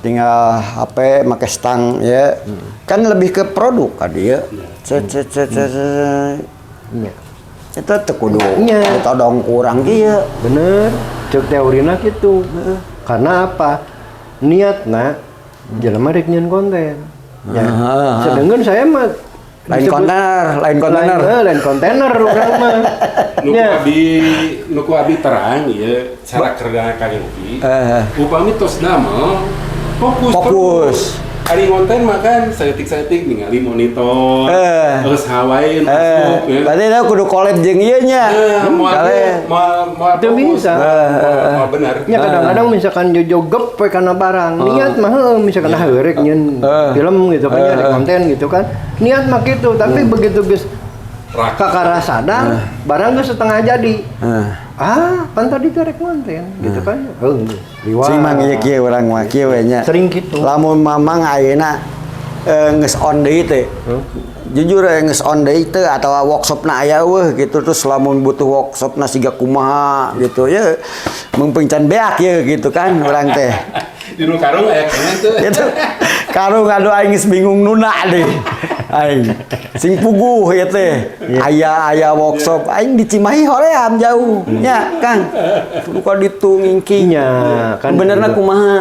tinggal HP make stang ya. Kan lebih ke produk kan dia. Cet cet cet cet, cet. Nya. Itu teu kudu Nya. ditodong kurang kieu. Bener, cek teorina gitu. Karena apa? Niatna jelema rek nyieun konten. Ya. Sedangkan saya mah Lain kontainer, lain kontainer. Lain kontainer urang mah. Nu ku Ya. abi nu ku abi terang ieu cara kerja Kang Yopi. Upami tos damel fokus Fokus. terus. Ari ngonten mah kan saeutik-saeutik ningali monitor, terus hawain masuk ya. Berarti itu kudu collab jeung ieu nya. Moal Kale. moal moal Itu fokus. bisa. Moal benar. Ya kadang-kadang misalkan jojogep we kana barang, niat mah heueuh misalkan ah rek nyieun film gitu kan, rek konten gitu kan. Niat mah gitu, tapi begitu geus kakara sadar, barang geus setengah jadi. Ah, pan tadi teh rek konten gitu kan. Heuh, geus. Liwat. Sing mang ieu kieu urang mah kieu we nya. Sering gitu. Lamun mamang ayeuna geus on deui teh. Jujur geus on deui teh atawa workshopna aya eueuh gitu terus lamun butuh workshopna siga kumaha gitu ya mumpung can beak ye gitu kan urang teh. Di nu karung aya keneh teu. Gitu. Karung aduh aing geus bingung nuna deh. Aing sing puguh ya teh. Aya aya workshop aing di Cimahi hoream jauh. Nya, Kang. Kudu ka ditu ngingking. Nya, kan benerna juga. kumaha?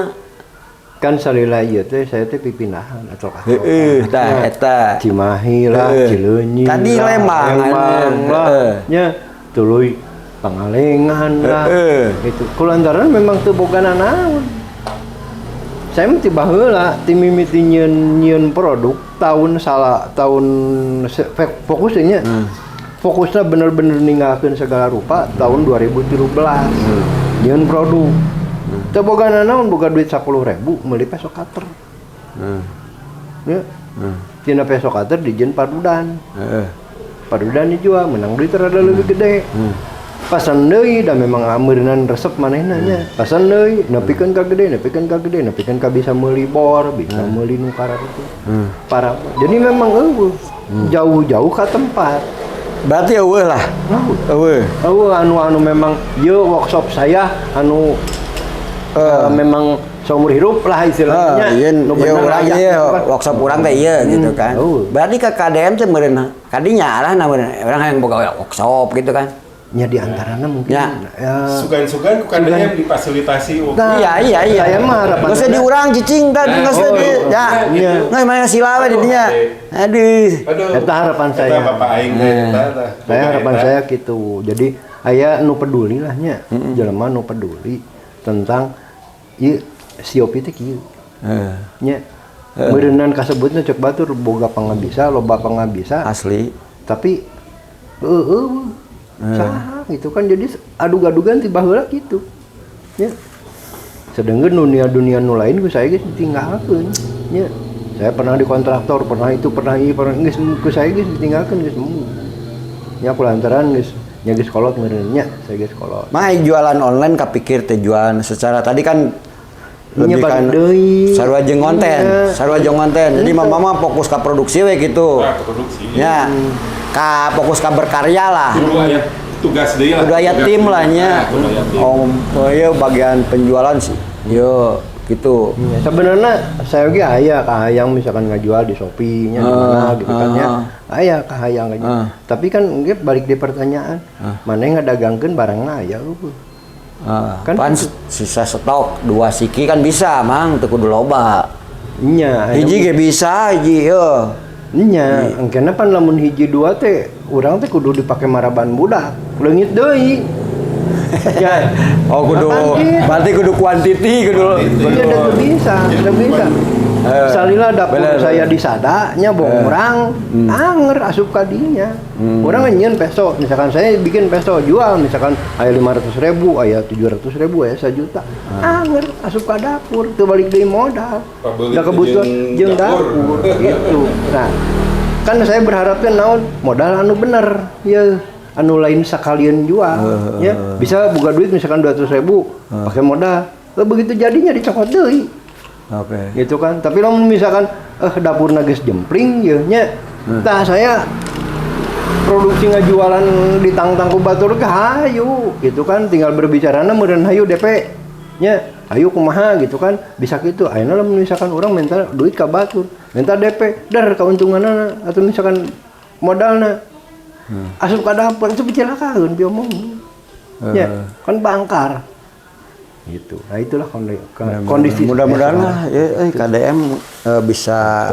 Kan salila ieu teh saya teh pipindahan atau Heeh, tah eta. Cimahi lah, Cileunyi Tadi lah, Lembang, Lembang lah, nya tuluy Pangalengan lah. Itu kulantaran memang teu boga nanaon. Saya mah ti baheula ti mimiti nyieun nyieun produk tahun salah tahun fokusnya fokusnya bener-bener ninggalkeun segala rupa tahun 2013. Nyieun produk. Teu boga nanaon, boga duit 10.000 meuli peso cutter. Ya. Tina peso cutter dijieun padudan. Padudan dijual, menang duit rada lebih gede. Pasan deui da memang ameureunan resep manehna nya. Pasan deui nepikeun ka gede, nepikeun ka gede, nepikeun ka bisa meuli bor, bisa meuli nu kararitu. Para. Jadi memang eueuh jauh-jauh ka tempat. Berarti eueuh lah. Eueuh. Eueuh anu-anu memang ieu workshop saya anu memang seumur hidup lah istilahnya. Ieu Nu ieu bener urang aya ieu gitu kan. workshop urang teh ieu gitu kan. Berarti ke KDM teh meureun kadinya arahna meureun urang hayang boga workshop gitu kan. Ya di antaranya mungkin. Ya. Ya. Sugan-sugan ku KDM difasilitasi. Nah, Iya iya iya. Saya mah harapan Geus di urang cicing tadi Nah, geus oh, di ya. iya. Nggak mana sila we di dinya. Aduh. Aduh. Eta harapan Eta saya. bapak aing teh eta tah. Saya harapan Eta. saya gitu. Jadi aya nu peduli lah nya. Jelema nu peduli tentang ieu si Yopi teh kieu. Nya. Meureunnan kasebutna cek batur boga pangabisa, loba pangabisa. Asli. Tapi heueuh saha gitu kan, jadi adug-adugan ti baheula kitu. Nya. Sedangkan dunia-dunia nu lain ku saya geus ditinggalkeun. Nya. Saya pernah di kontraktor, pernah itu, pernah ieu, pernah geus ku saya geus ditinggalkeun geus embung. Nya kulantaran geus nya geus kolot meureun nya, saya geus kolot. Mah jualan online kapikir teh jualan secara tadi kan Nya lebih kan balik deui. sarua jeung konten, Iya. sarua jeung konten. Jadi mama mah fokus ka produksi we gitu. Nah, ke produksi. Ya. Ka fokus ka berkarya lah. Kudu aya tugas deui lah. Kudu aya Tugas tim deui. lah nya. Nah, kudu aya tim. Oh, iya bagian penjualan sih. Yo, Gitu. Ya, sebenarnya saya ge aya kahayang misalkan ngajual di Shopee nya di mana gitu kan ya. Aya kahayang aja. Tapi kan ge balik di pertanyaan, mana yang ngadagangkeun barangna aya eueuh. Kan sisa stok 2 siki kan bisa mang teu kudu loba. Nya, hiji ge bisa hiji heuh. Nya, engkena pan lamun hiji dua teh urang teh kudu dipake maraban budak. Leungit deui. Ya. Oh kudu berarti kudu kuantiti kudu. Iya bisa, teu bisa. Salila dapur bener, saya di sadanya bong urang anger asup ka dinya. Urang nyieun peso, misalkan saya bikin peso jual misalkan aya 500.000, aya 700.000, aya 1 juta. Anger asup ka dapur, teu balik deui modal. Da kebutuhan jeung dapur gitu. Nah, kan saya berharapnya naon modal anu bener, ya anu lain sekalian jual, ya bisa buka duit misalkan 200.000 pakai modal, begitu jadinya dicokot deui. Oke. Gitu kan. Tapi lamun misalkan dapurna geus jempling ye nya. Tah saya produksi ngajualan di tangtang ku batur ke hayu gitu kan, tinggal berbicarana meureun hayu DP nya, hayu kumaha gitu kan, bisa kitu. Ayeuna lamun misalkan urang minta duit ka batur, minta DP, dar kauntunganna atau misalkan modalna. Asup ka dapur itu celakaeun biomong. Ya, kan bangkar. Gitu. Nah, itulah kondisi. Mudah-mudahan lah ya, KDM bisa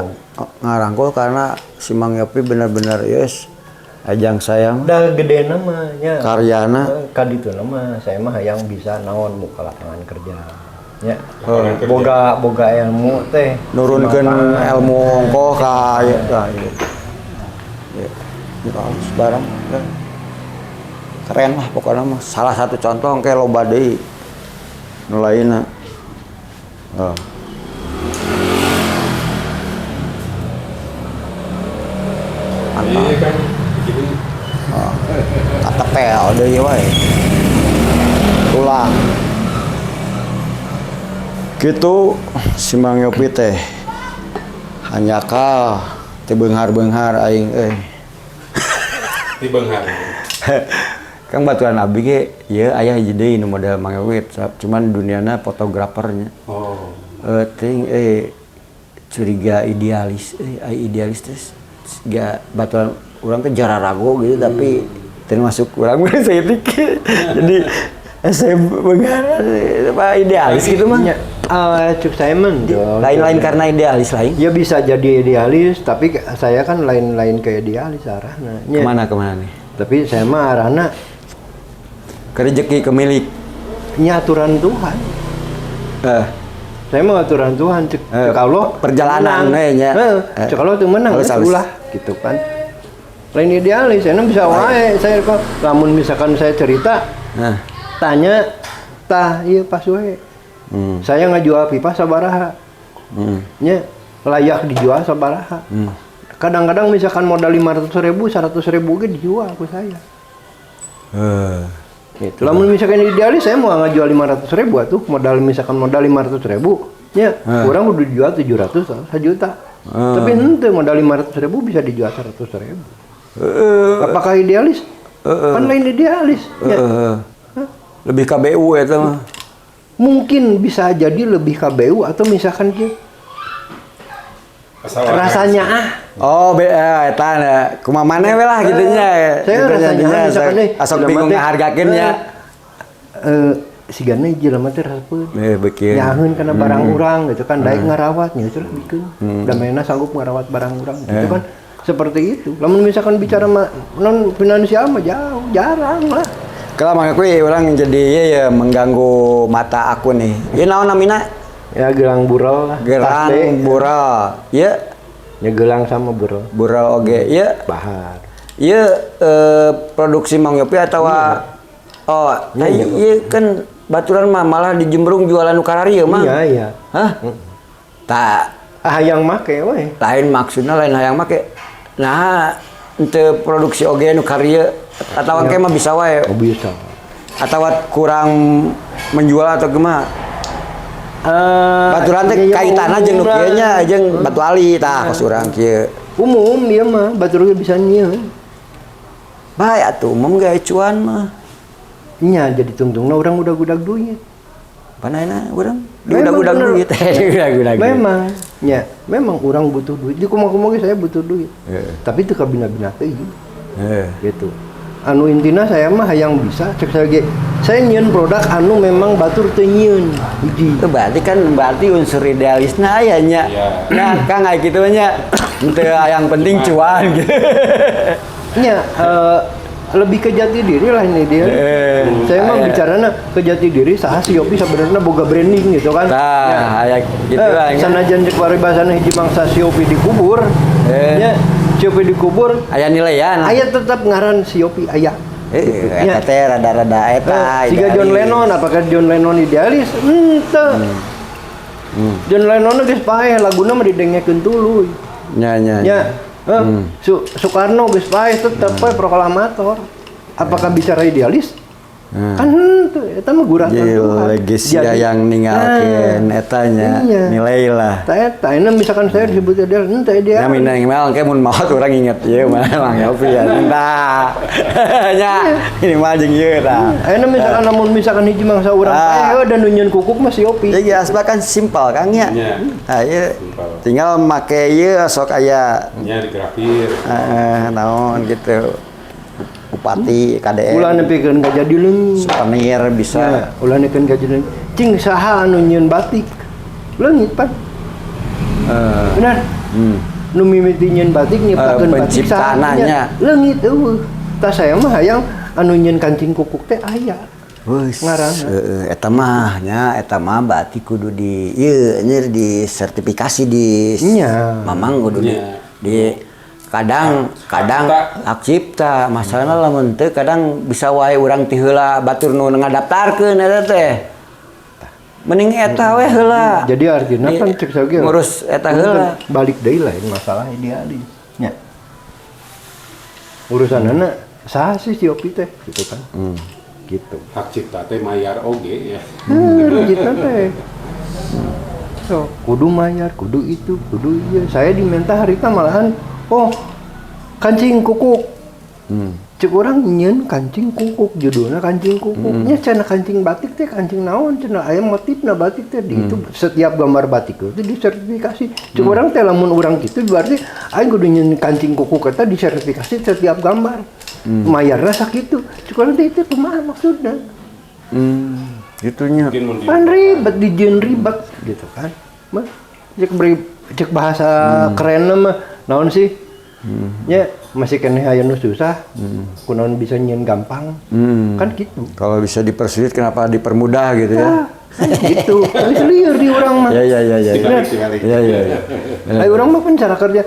ngarangkul karena si Mang Yopi benar-benar yes ajang saya mah. Da gede namanya. Karyana ka ditu mah saya mah hayang bisa naon muka lapangan kerja. Ya. Boga ilmu teh. Nurunkeun ilmu ongkoh ka ya. Ya. Barang keren lah pokoknya mah. Salah satu contoh kayak loba deui nu lainna. Oh. Iya kan gitu. Oh. Katepel deui wae. Tulang. Kitu si Mang Yopi teh. Hanjakal teu beunghar-beunghar aing euy. Di beunghar. Kang baturan abdi ge ieu aya hiji deui nu model Mang Yopi, cuman duniana fotografernya. Oh. Ting curiga idealis, idealis teh siga baturan urang teh jararago gitu tapi termasuk urang mah saeutik. Jadi saya beunghar apa idealis gitu mah. Cuk Simon lain-lain karena idealis lain. Ya bisa jadi idealis, tapi saya kan lain-lain ke idealis arahna. Kemana nih? Tapi saya mah arahna ke rezeki ke milik. Nya aturan Tuhan. Saya mah aturan Tuhan cek Allah perjalanan we nya. Cek Allah teu menang ulah gitu kan. Lain idealis, saya bisa wae saya kok lamun misalkan saya cerita tanya tah ieu pas we. Saya ngajual pipa sabaraha. Nya layak dijual sabaraha. Kadang-kadang misalkan modal 500.000, 100.000 ge dijual ku saya. Gitu. Lamun misalkan idealis saya mau ngajual 500.000 atuh, modal misalkan modal 500.000, nya kurang udah dijual 700 1 juta. Tapi henteu modal 500.000 bisa dijual 100.000. Apakah idealis? Kan lain idealis. Ya. Lebih KBU eta mah. Mungkin bisa jadi lebih KBU atau misalkan kieu. Rasanya Oh, eta kumaha maneh we lah gitu nya. Saya rasanya misalkan asok bingung ngahargakeun nya. Sigana jelema teh rasepeun. Beukieun. Nyaheun kana barang urang gitu kan, daek ngarawat nya itulah bikeun. Da mainna sanggup ngarawat barang urang gitu kan. Seperti itu. Lamun misalkan bicara non finansial mah jauh, jarang lah. Kalau Mang Yopi orang jadi ya mengganggu mata aku nih. Ieu naon namina? Ya gelang burel lah. Gelang burel. Ieu ya gelang sama burel. Burel oge. Ieu bahar. Ieu produksi Mang Yopi atawa oh, nah ieu kan baturan mah malah di Jembrung jualan nu kararieu mah. Iya, iya. Hah? Tah hayang make we. Lain maksudna lain hayang make. Nah, henteu produksi oge nu kararieu atawa engke mah bisa wae. Oh, bisa. Atawa kurang menjual atau gimana? Baturan teh kaitanna jeung nu kieu nya jeung batu ali tah kos urang kieu. Umum ieu mah batur ge bisa nyieun. Bae atuh umum ge cuan mah. Nya jadi tungtungna urang udag-udag duit. Panaina urang? Udah duit. Udah. Memang, ya, memang orang butuh duit. Di kumaha-kumaha saya butuh duit. Tapi itu kabina-bina teh gitu. Anu intina saya mah hayang bisa cek saya ge. Saya nyieun produk anu memang batur teu nyieun. Hiji. Itu berarti kan berarti unsur idealisna aya nya. Nah, Kang aya kitu nya. Teu yang penting cuan gitu. Nya lebih ke jati diri lah ini dia. Saya mah bicaranya ke jati diri saha si Yopi sebenarnya boga branding gitu kan. Tah, aya kitu lah. Sanajan cek paribasana hiji mangsa si Yopi dikubur. Nya si Yopi dikubur aya nilaian. Aya tetap ngaran si Yopi aya. Eta teh rada-rada eta. Siga John Lennon, apakah John Lennon idealis? Henteu. John Lennon geus paeh laguna mah didengekeun tuluy. Nya nya. Nya. Soekarno geus paeh tetep we proklamator. Apakah bicara idealis? Kan henteu, eta mah guratan Tuhan. Legacy yang ninggalkeun eta nya nilai lah. Tah eta, ini misalkan saya disebut ideal, henteu ideal. Nya minimal engke mun maot urang inget ieu mah Mang Yopi ya. Tah. Nya ini mah jeung ieu tah. Ayeuna misalkan lamun misalkan hiji mangsa urang paeh dan nu nyieun kukuk mah si Yopi. Ya asba kan simpel Kang nya. Tah ieu tinggal make ieu sok aya nya digrafir. Heeh, naon gitu. Bupati, KDM. Ulah nepikeun ka jadi leungit. Souvenir bisa. Ya, ulah nepikeun ka jadi leungit. Cing saha anu nyieun batik? Leungit pan. Benar. Nu mimiti nyieun batik nyiptakeun batik saha? Leungit eueuh. Tah saya mah hayang anu nyieun kancing kukuk teh aya. Ngaranna. Eta mah nya eta mah berarti kudu di ieu anjir di sertifikasi di nya. Mamang kudu di kadang hak cipta masalahna lamun teu kadang bisa wae urang ti heula batur nu ngadaftarkeun eta teh mending eta we heula. Jadi artinya kan cek saya ngurus eta heula balik deui lah masalah idealis nya. Urusanana saha sih si Yopi teh gitu kan. Gitu. Hak cipta teh mayar oge ya. Hak cipta teh. So, kudu mayar, kudu itu, kudu ieu. Saya diminta harita malahan oh, kancing kukuk. Cek orang nyeun kancing kukuk, judulnya kancing kukuk. Nya cenah kancing batik teh kancing naon cenah aya motifna batik teh di itu setiap gambar batik itu disertifikasi. Cek orang teh lamun urang kitu berarti aing kudu nyeun kancing kukuk eta disertifikasi setiap gambar. Mayarna sakitu. Cek orang teh itu kumaha maksudna? Gitunya. Pan ribet dijieun ribet gitu kan. Mah cek bahasa kerenna mah naon sih? Ya, masih keneh aya nu susah. Kunaon bisa nyieun gampang. Kan gitu. Kalau bisa dipersulit kenapa dipermudah gitu ya? Kan gitu. Geus lieur di urang mah. Ya. Ya. Ai urang mah pun cara kerja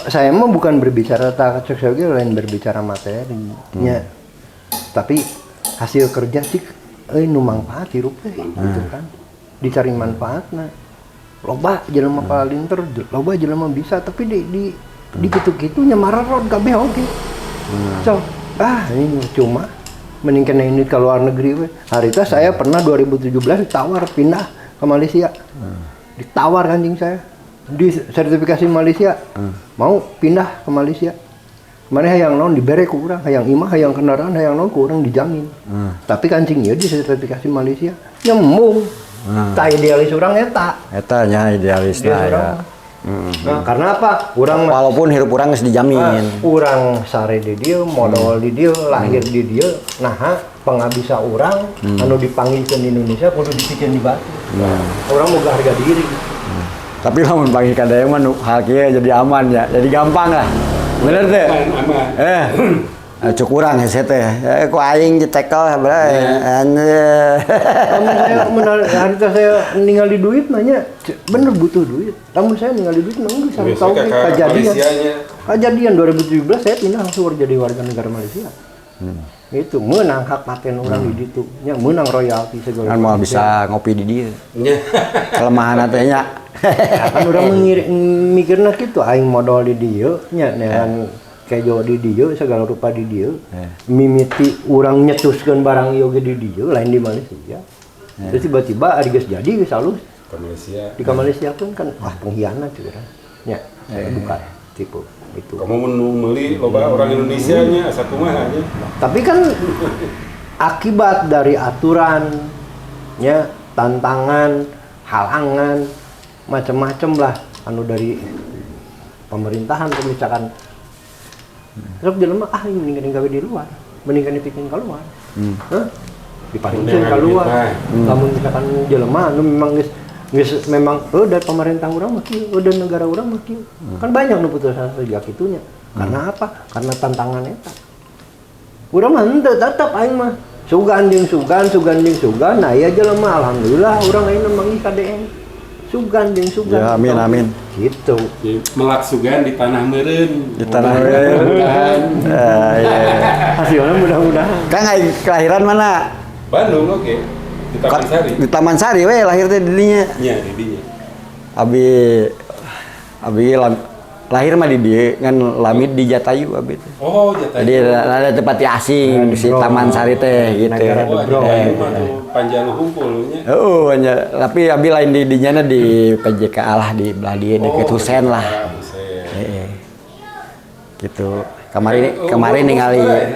saya mah bukan berbicara tak cek saya lain berbicara materi nya. Tapi hasil kerja sih euy nu mangfaat hirup teh gitu kan. Dicari manfaatna. Loba jelema palinter, loba jelema bisa tapi di kitu-kitu nya mararod kabeh oge. So, ini cuma mending kena ini ke luar negeri we. Harita saya pernah 2017 ditawar pindah ke Malaysia. Ditawar kancing saya di sertifikasi Malaysia. Mau pindah ke Malaysia. Mana hayang naon dibere ku urang, hayang imah, hayang kendaraan, hayang naon ku urang dijamin. Tapi kancing ieu di sertifikasi Malaysia nyembung. Tah idealis urang eta. Eta nya idealis lah ya. Nah, karena apa? Urang walaupun hirup urang geus dijamin. Urang sare di dieu, modal di dieu, lahir di dieu, nah pengabisa urang anu dipanggilkeun di Indonesia kudu dipikeun di batu. Urang boga harga diri. Tapi lamun panggil ka daya mah hal kieu jadi aman ya. Jadi gampang lah. Bener teh? Aman. Cuk urang hese teh. Ku aing ditekel sabenerna. Lamun saya harita saya ningali duit nanya, bener butuh duit. Lamun saya ningali duit mah geus tahu kejadian. Kejadian 2017 saya pindah langsung jadi warga negara Malaysia. Itu menang hak paten orang di ditu, nya menang royalti segala. Kan moal bisa ngopi di dieu. Kelemahan teh nya. Kan urang mikirna kitu aing modal di dieu nya neangan kejo di dieu segala rupa di dieu. Mimiti urang nyetuskeun barang ieu ge di dieu lain di Malaysia. Terus tiba-tiba ari geus jadi geus alus ke Malaysia. Di ke Malaysia pun kan wah pengkhianat urang. Nya bukan tipe itu. Kamu meuli loba orang Indonesia nya asa kumaha nya. Tapi kan akibat dari aturan nya tantangan Halangan macam-macam lah anu dari pemerintahan tuh misalkan terus jelema ah ini mendingan gawe di luar, mendingan dibikin keluar. Hah? Diparingkeun keluar. Lamun misalkan jelema anu memang geus geus memang oh dari pemerintah urang mah kieu, oh dari negara urang mah kieu. Kan banyak nu putus asa sejak itunya. Karena apa? Karena tantangan eta. Urang mah henteu, tetep aing mah sugan jeung sugan, sugan jeung sugan. Nah, ieu jelema alhamdulillah urang ayeuna manggih KDM. Sugan jeung sugan. Ya, amin, amin. Gitu. Jadi, melak sugan di tanah meureun. Di tanah meureun. Ah, iya. Hasilnya mudah-mudahan. Kang ai kelahiran mana? Bandung oke. Di Taman Sari. Di Taman Sari we lahir teh di dinya. Nya di dinya. Abi abi lahir mah di dieu ngan lami di Jatayu abi teh. Oh, Jatayu. Jadi ada tempat asing si Taman Sari teh gitu. Negara Wah, Debro. Jatayu mah tuh Panjalu hungkul nya. Oh, nya. Tapi abi lain di dinya di PJKA lah di belah dieu deket Husen lah. Husen. Heeh. Gitu. Kemarin Oh, kemarin oh, ningali oh, oh.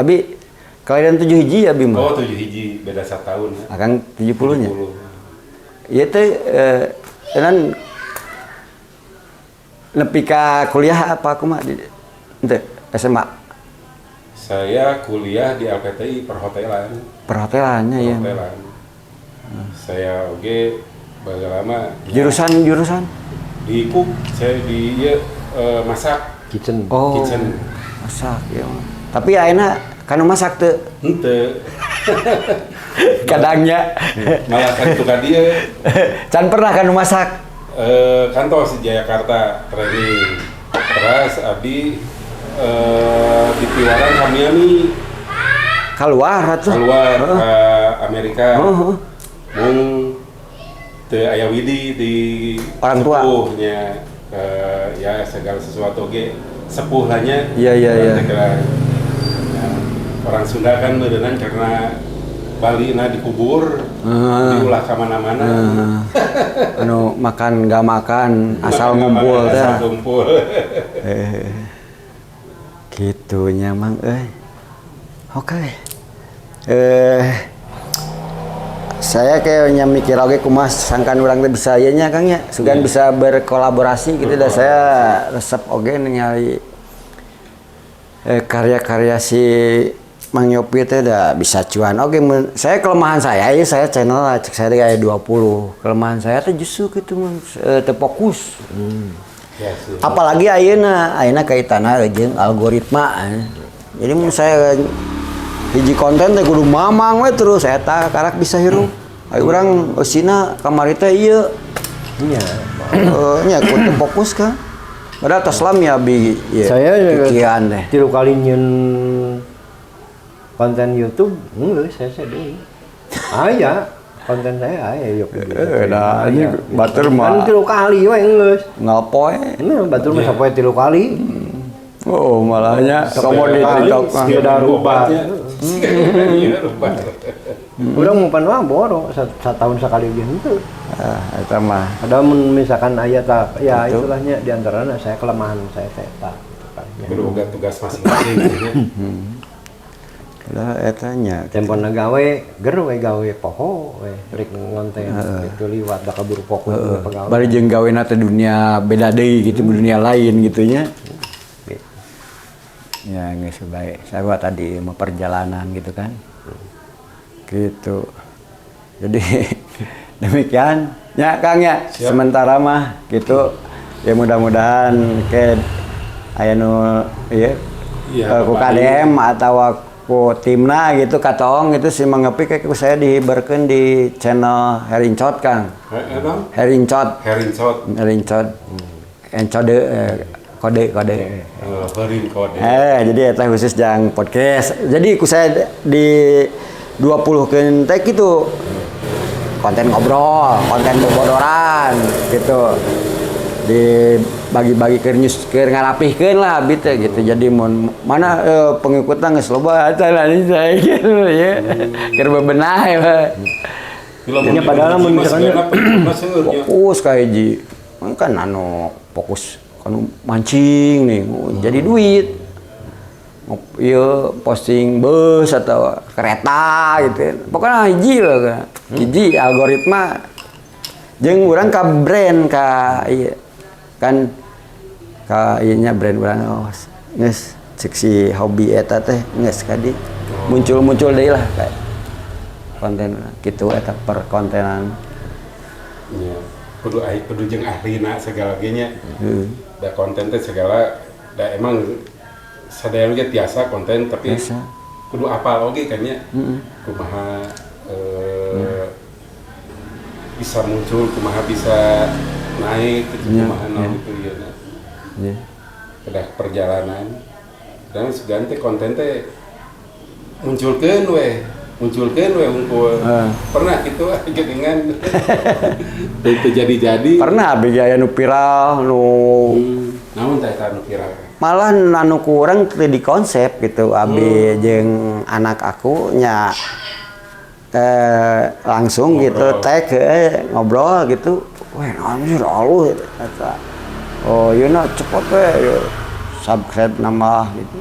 abi kelahiran 7 hiji abi mah. Oh, 7 hiji, beda 1 tahun ya. Akang 70 nya. 70. Ieu teh tenan nepi ka kuliah apa kumaha di henteu SMA? Saya kuliah di LPTI perhotelan. Perhotelannya ya. Perhotelan. Saya oge baheula lama Jurusan jurusan? Di cook, saya di ieu masak. Kitchen. Oh. Kitchen. Masak ya. Tapi ayeuna kanu masak teu? Henteu. Kadangnya. Malah kan itu ka dieu. Can pernah kanu masak. Kantos di Jakarta training. Terus abdi di piwaran ka Miami. Keluar atuh. Keluar ke Amerika. Heeh. Mung teu aya widi di Orang tua. sepuhnya, ya segala sesuatu ge sepuh lah nya. Iya. Kira, ya, orang Sunda kan meureunan karena Bali na dikubur, diulah ka mana-mana. Anu makan nggak makan asal Makan nggak ngumpul makan, teh. asal ngumpul. Gitunya mang euy. Oke. Saya kayaknya mikir oge kumaha sangkan urang teh bisa ieu nya Kang nya, sugan bisa berkolaborasi gitu dah saya resep oge ningali karya-karya si Mang Yopi teh dah bisa cuan. Oke, saya kelemahan saya ya saya channel lah, cek saya kayak 20. Kelemahan saya teh justru gitu Mang, teu fokus. Ya, sih. Apalagi ayeuna, ayeuna kaitanna jeung algoritma. Jadi mun saya hiji konten teh kudu mamang we terus eta karak bisa hirup. Ayo urang eusina kamari teh ieu. Iya. Nya kudu fokus kan. Padahal tos lami abi ieu. Saya pikiran teh. 3 kali nyeun konten YouTube, enggak, saya deui. Aya, konten saya aya yuk. Nah, ini batur mah. Kan 3 kali we geus. Ngapoe. Nah, batur mah sapoe 3 kali. Oh, malahnya komo di kali, TikTok mah. Sudah rubah. Iya, rubah. Urang mau pan mah boro setahun sekali ge henteu. Ah, eta mah. Ada mun misalkan aya ta ya itulahnya di antaranya saya kelemahan saya teh eta gitu kan. Ya. Kudu boga tugas masing-masing gitu nya. Lah eta nya. Tempona gawe ger we gawe poho we rek ngonten gitu liwat da kaburu fokus uh, pegawai. Bari jeung gawena teh dunia beda deui gitu, dunia lain gitu nya. Ya geus bae. Saya buat tadi mau perjalanan gitu kan. Gitu. Jadi demikian ya Kang ya. Siap. Sementara mah gitu. Ya mudah-mudahan ke aya nu ieu Iya, ku KDM atau ku timna gitu katong itu si Mang Yopi kayak ku saya dihibarkeun di channel Herincot Kang. Heeh, Bang. Herincot. Herincot. Herincot. Encode kode kode. Herin kode. Jadi eta khusus jang podcast. Jadi ku saya di 20 keun teh gitu. Konten ngobrol, konten bobodoran gitu. Dibagi-bagi ke news keur ngarapihkeun lah abdi teh gitu. Jadi mun mana pengikutna geus loba eta lah saya gitu ya. Keur bebenah ya. Ya, padahal mun misalkan fokus ka hiji. Kan anu fokus kanu mancing nih jadi duit. Ieu posting bus atau kereta gitu. Pokoknya hiji lah kan. Hiji algoritma Jeung urang ka brand ka ieu kan ka ieu nya brand urang, oh geus cek si hobi eta teh geus kadi muncul-muncul deui lah kayak konten gitu eta per kontenan. Iya. Kudu ai kudu jeung ahlina segala ge nya. Heeh. Da konten teh segala da emang sadaya ge tiasa konten, tapi Tiasa. Kudu apal oge kan nya. Kumaha bisa muncul, kumaha bisa naik gitu, kumaha naon gitu ya. Kedah perjalanan. Dan segan teh konten teh munculkeun we hungkul. Pernah gitu geuningan. Teu jadi-jadi. Pernah abdi aya nu viral nu Naon teh eta nu viral? Malah anu kurang teu di konsep gitu, abi jeung anak aku nya langsung gitu. Ngobrol. Tag ngobrol gitu, wah anjir alus eta, oh ieu na cepet we subscribe nambah gitu.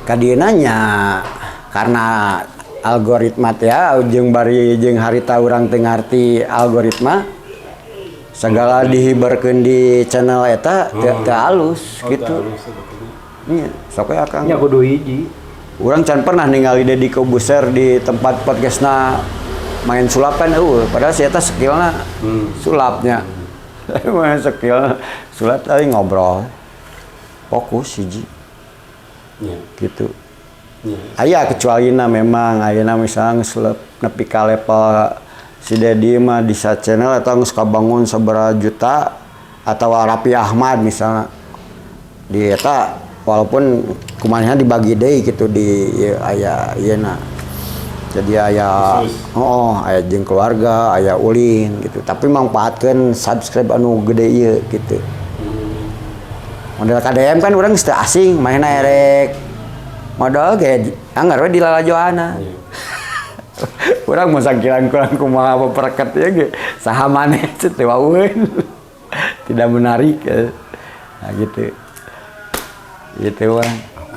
Kadieuna nya karena algoritma teh ya, jeung bari jeung harita urang teu ngarti algoritma segala dihibarkeun di channel eta teu teu alus Oh, gitu. teu alus sebetulnya. Nya, sok we Akang. Nya kudu hiji. Urang can pernah ningali Deddy Corbuzier di tempat podcastna main sulap kan eueuh, padahal si eta skillna sulapnya. Main skill sulap tapi ngobrol. Fokus hiji gitu. Aya kecuali na memang ayeuna misalnya geus nepi ka level si Dedi mah di sa channel atau geus kabangun sabaraha juta atau Raffi Ahmad misalnya di eta, walaupun kumaha dibagi deui gitu di ieu, aya ieu na jadi aya. Khusus. Oh, aya jeung keluarga, aya ulin gitu, tapi manfaatkeun subscribe anu gede ieu gitu. Model KDM kan urang geus teu asing manehna erek modal ge anggar we di lalajoana. Urang mau sangkiran kurang kumaha pepereket ya ge saha maneh teu wawuheun, tidak menarik ya. Nah gitu gitu mah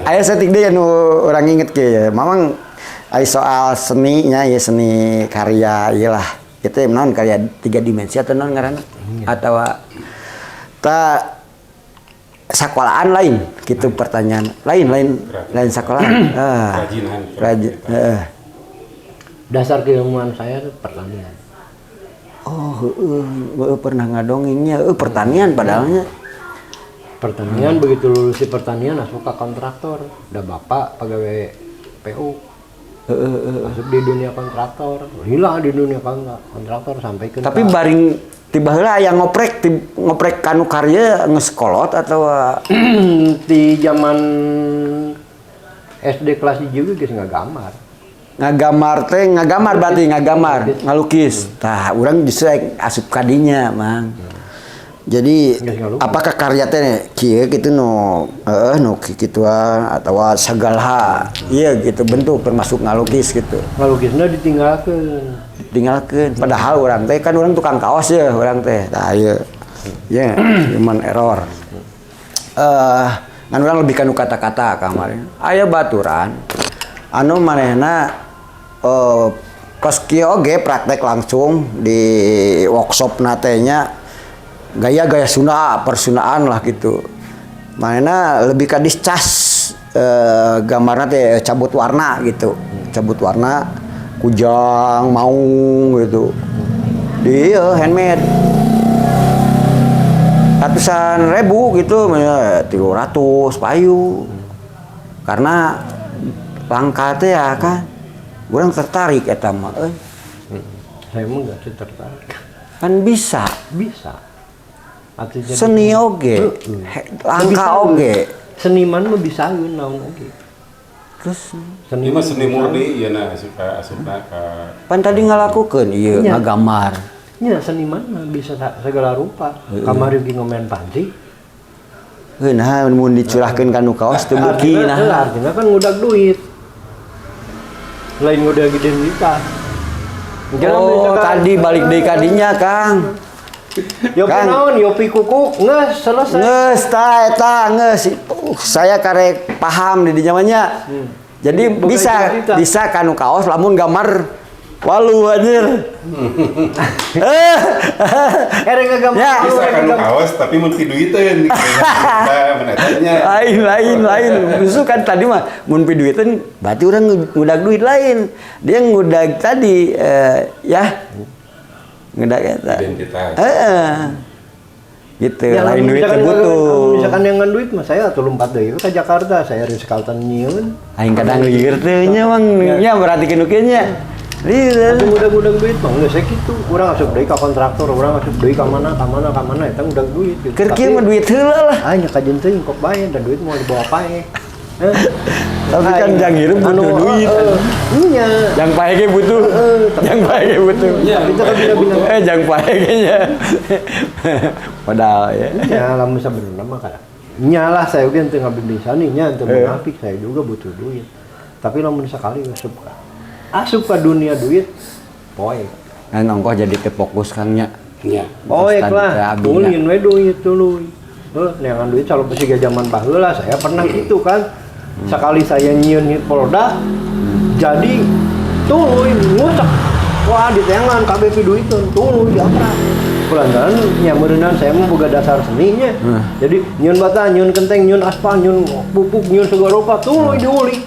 aya saeutik deui anu urang inget ge ya mamang, aya soal seninya ya, seni karya ieu lah itu naon, karya tiga dimensi atau naon ngaranna atau ta sekolahan lain gitu, pertanyaan lain lain lain sekolahan ah. Kerajinan. Rajin heeh. Dasar keilmuan saya itu pertanian. Oh heeh heeh, pernah ngadongengnya pertanian padahalnya. Pertanian, begitu lulus di pertanian masuk ke kontraktor. Udah bapak pegawai PU. Masuk di dunia kontraktor. Hilang di dunia kontraktor sampai ke Tapi baring tiba heula aya ngoprek ngoprek kanu karya geus kolot atau di zaman SD kelas 1 juga geus ngagambar. Ngagambar teh ngagambar berarti ngagambar ngalukis. Tah urang justru asup kadinya Mang, jadi Geus ngalukis. Apakah karya teh kieu gitu nu heeh nu kikituan atau segala iya gitu bentuk termasuk ngalukis gitu? Ngalukisna ditinggalkeun. Tinggalkeun, padahal urang teh kan urang tukang kaos ya, urang teh tah ieu ya human error ngan urang lebih kanu kata-kata kemarin aya baturan anu manehna kos kieu oge praktek langsung di workshop na teh nya, gaya-gaya Sunda persundaan lah gitu, manehna lebih ka discas gambarna teh cabut warna gitu, cabut warna kujang maung gitu di ieu handmade ratusan ribu gitu, 300 payu karena langka teh ya kan. Urang tertarik eta mah euy. Saya mah nggak sih tertarik. Kan bisa. Bisa. Atau jadi Seni oge. Heeh. Langka Bisa. Oge. Seniman mah bisa naon oge. Terus Ini mah seni murni ya na asup ka asupna ka pan tadi ngalakukeun ieu Iya. ngagambar. Nya seniman mah bisa segala rupa. Kamari ge ngomen panci. Heuh, nah mun dicurahkeun ka nu kaos teu beuki. Artinya, Nah artinya kan ngudag duit. Lain ngudag identitas. Jangan Oh, misalkan- tadi balik deui ka dinya, Kang. Yopi Kang. naon, Yopi kukuk, geus selesai. Geus tah eta geus. Saya karek paham di dinya mah nya. Jadi Bukan bisa identitas. Bisa kanu kaos lamun gambar Walu anjir. Erek ngagam. Ya. Bisa kan kaos tapi mun piduiteun nya. Lain lain lain. Justru kan tadi mah mun piduiteun berarti orang ngudag duit lain. Dia ngudag tadi ya. Ngudag eta. Identitas. Heeh. Gitu, ya, lain duit teh butuh. Misalkan yang ngan duit mah saya atuh lompat deui ke Jakarta, saya Rizkalton nyieun. Aing kadang lieur teh nya mang nya merhatikeun nu kieu nya. Lieur. Atuh ngudag-ngudag duit mah geus kitu. Urang asup deui ka kontraktor, urang asup deui ka mana, ka mana, ka mana eta ngudag duit gitu. Keur kieu mah duit heula lah. Ah nya kajeun teuing kok bae dan duit mau dibawa pae. Tapi kan jang hirup butuh duit. Nya. Jang pae ge butuh. Jang pae ge butuh. Tapi itu kan bina-bina. Jang pae ge nya. Padahal ya. Ya lamun sabenerna mah kada. Nya lah saya oge teu ngabimbing sani nya teu munafik, saya juga butuh duit. Tapi lamun sakali asup ka dunia duit poe. Kan ongkoh jadi teu fokus Kang nya. Nya. Poek lah, ulin we duit tuluy. Heuh, neangan duit kalau besi zaman baheula saya pernah gitu kan. Sekali saya nyieun Polda, jadi tuluy ngusak. Wah, ditengan kabeh duiteun, tuluy diaprak. Kulantaran nya meureunnan saya mah boga dasar seninya. Jadi nyieun bata, nyieun kenteng, nyieun aspal, nyieun pupuk, nyieun segala rupa tuluy diulik.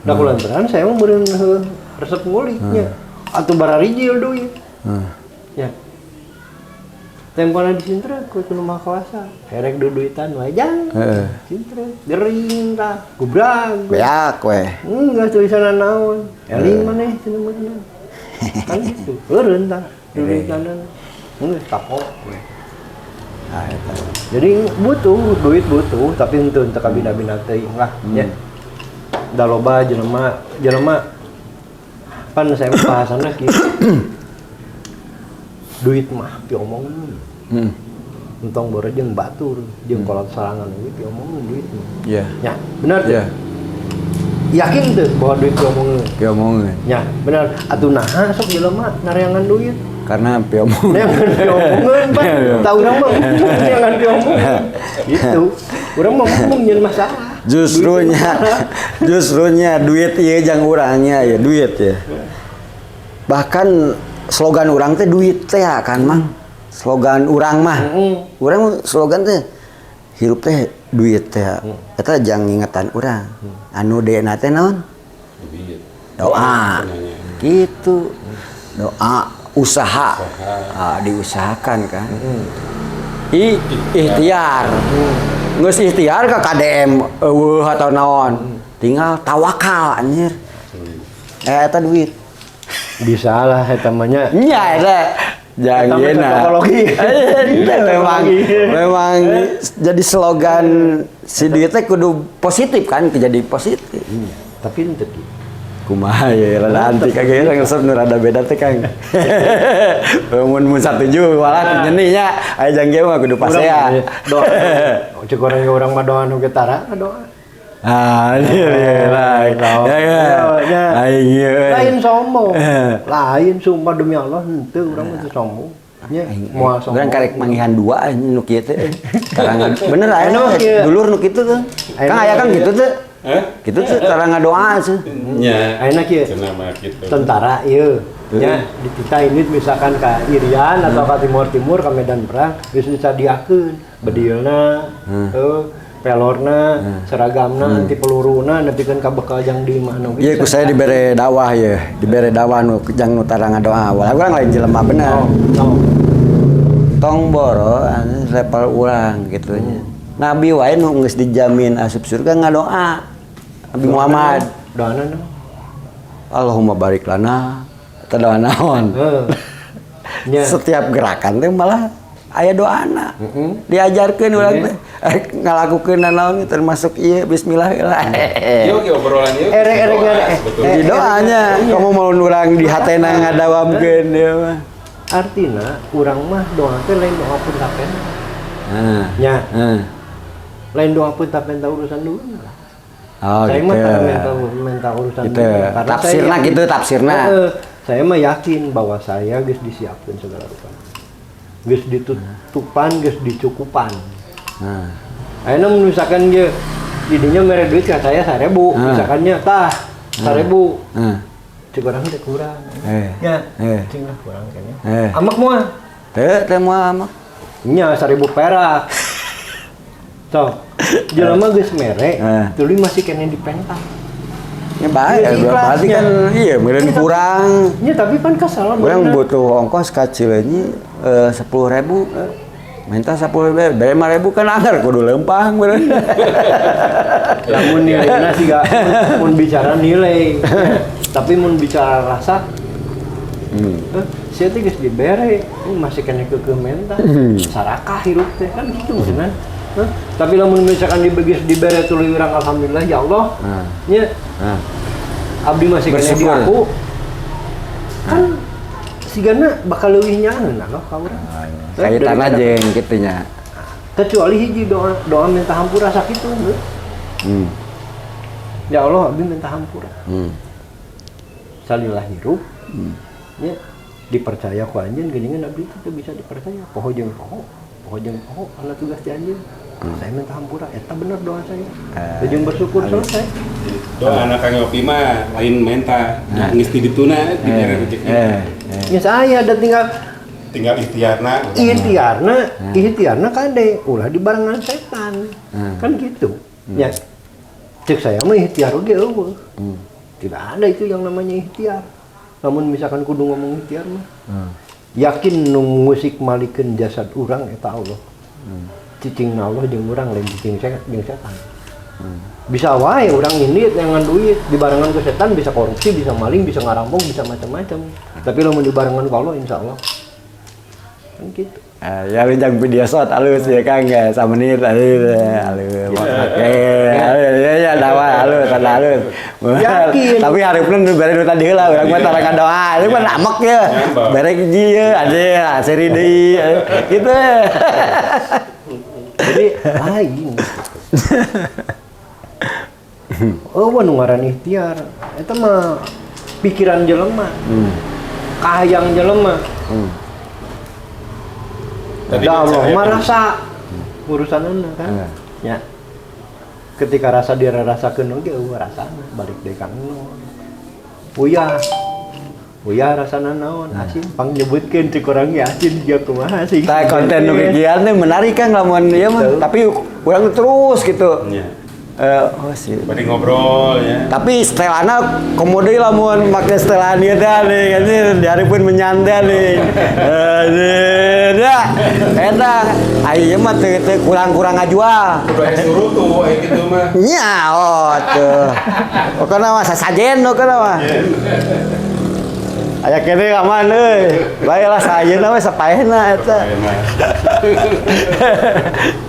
Da kulantaran saya mah meureun resep ngulik nya. Atuh bararijil duit. Ya. Tempona di Sintra ku nu maha kuasa. Herek duduitan wae jang. Sintra gering tah, gubrag. Beak we. Enggak tulisan naon. Eling maneh cenah mah. Kan gitu. Eureun tah duduitan. Geus kapok we. Nah, eta. Jadi butuh duit butuh, tapi henteu teu kabina-bina teuing lah nya. Da loba jelema jelema pan saya mah bahasana kieu. Duit mah piomongeun. Entong boro jeung batur, jeung kolot sarangan oge piomongeun duit mah. Iya. Ya, benar tuh. Iya. Yakin tuh bahwa duit piomongeun. Piomongeun. Ya, benar. Atuh naha sok jelema nareangan duit. Karena piomongeun. Neangan piomongeun, Pak. Tah urang mah neangan piomongeun. Gitu. Urang mah ngomong nyeun masalah. Justrunya duit ieu jang urangnya ya, duit ya. Bahkan slogan urang teh duit teh ya kan Mang. Slogan urang mah. Urang slogan teh hirup teh duit teh. Eta jang ngingetan urang. Anu deuna teh naon? Duit. Doa. Gitu. Doa, usaha. Ah, diusahakan kan. Ikhtiar. Geus ikhtiar ke KDM eueuh atau naon. Tinggal tawakal anjir. Eta duit. Bisa lah eta mah nya. Nya eta. Jangan cocokologi. Memang jadi slogan si duitnya kudu positif kan, jadi positif. Tapi henteu kieu. Kumaha ya rada anti kagak resep nu rada beda teh Kang. Mun mun satuju malah nyeni nya aya jang ge mah kudu pasea. Doa. Cek urang ge urang mah doa nu ge tara doa. Ah, iya lah. Ya. Aing ieu. Lain sombong. Lain sumpah demi Allah henteu urang mah teu sombong. Nya moal sombong. Urang karek manggihan dua nu kieu teh. Karangan bener aya dulur nu kitu teh. Kang aya Kang kitu teh. Gitu tuh cara ngadoa sih. Nya. Ayeuna kieu. Cenah mah kitu. Tentara ieu. Nya dititah ini misalkan ka Irian atau ka Timur Timur ka Medan Perang geus disadiakeun bedilna, pelorna, seragamna, anti peluruna nepikeun ka bekal jang di imahna oge. Ieu ku saya dibere dawah ye, dibere dawah nu jang nu tara ngadoa. Urang lain jelema bener. Tong boro level urang kitu nya. Nabi wae nu geus dijamin asup surga ngadoa. Nabi Muhammad. Doana naon? Allahumma barik lana. Eta doa naon? Setiap gerakan teh malah aya doana. Diajarkeun urang teh ngalakukeun naon termasuk ieu bismillah. Ieu ge obrolan ieu. Erek-erek di doanya kamu mau urang di hatena ngadawamkeun ieu mah. Artina urang mah doa teh lain doa pun tapena. Nya. Lain doa pun tapena urusan duit lah. Oh, saya gitu. Mah minta urusan gitu. Tafsirna gitu tafsirna. Saya mah yakin bahwa saya geus disiapkeun segala rupa. Geus ditutupan, geus dicukupan. Ayeuna mun misalkan ge didinya mere duit ka saya 1000, misalkannya tah 1000. Cek urang teh kurang. Ya, cing lah kurang kayaknya. Amak moal? Teu, teu moal amak. Nya 1000 perak. Sok, jelema geus mere, tuluy masih keneh dipenta. Ya baik, Iya, berarti ikhlasnya. kan iya meureun kurang. Ya tapi kan kesal. Urang butuh ongkos ka Cileunyi 10.000. Minta 10.000, bere 5.000 kan anggar kudu leumpang meureun. Lamun nilainya sih gak, mun bicara nilai, tapi mun bicara rasa, saya teh geus dibere, ini masih keneh keukeuh menta, sarakah hirup teh kan gitu maksudnya. Tapi lamun misalkan geus dibere tuluy urang alhamdulillah ya Allah, nya abdi masih keneh di Bersyukur. Aku, kan sigana bakal leuwih nyaeun Allah ka urang. Kaitanna jeung kitu nya. Kecuali hiji doa, doa minta hampura sakitu heuh. Ya Allah, abdi minta hampura. Salila hirup, ya, dipercaya ku anjeun geuningan abdi teh bisa dipercaya. Poho jeung poho, poho jeung poho karena tugas di anjeun. Saya minta hampura, eta bener doa saya. Jeung bersyukur selesai. Doa anak Kang Yopi mah lain menta, geus di dituna dibere rezeki. Ya saya ada tinggal Tinggal ikhtiarna. Ikhtiarna, ikhtiarna kade ulah dibarengan setan. Kan gitu. Ya. Cek saya mah ikhtiar oge euweuh. Tidak ada itu yang namanya ikhtiar. Namun misalkan kudu ngomong ikhtiar mah. Yakin nu ngusik malikeun jasad urang eta Allah. Cicing Allah jeung urang lain cicing jeung setan. Bisa wae urang ini dengan duit dibarengan ke setan bisa korupsi, bisa maling, bisa ngarampok, bisa macam-macam. Tapi lamun dibarengan ke Allah insya Allah. Kan gitu. Ya lu jangan video shot halus ya Kang ya samenit halus halus. Oke, halus ya ya dawa halus tanda halus. Yakin. Tapi hareupeun nu bere nu tadi heula urang mah tara ngadoa. Itu mah namek ya. Bere hiji ya ade seri deui gitu. Jadi lain. Oh, wah nu ngaran ikhtiar. Eta mah pikiran jelema. Kahayang jelema. Tadi Da Allah saya mah rasa urusanana kan. Ya. Ketika rasa dirasakeun oge euweuh rasana balik deui ka nol. Uyah. Uyah rasana naon asin pang nyebutkeun cek urang ge asin dia kumaha sih. Tah konten nu kikian teh menarik Kang lamun ieu mah, tapi urang terus gitu. Iya. Oh sih. Bari ngobrol ya. Tapi setelana komo deui lamun make setelan ieu teh nih kan dihareupeun menyantai nih. Ya, eta aya mah teu teu kurang-kurang ngajual. Kudu aya suruh tuh aya gitu mah. Nya oh tuh. Pokona mah sasajen pokona mah. Aya kene aman euy. Bae lah sayeuna we sapaehna eta.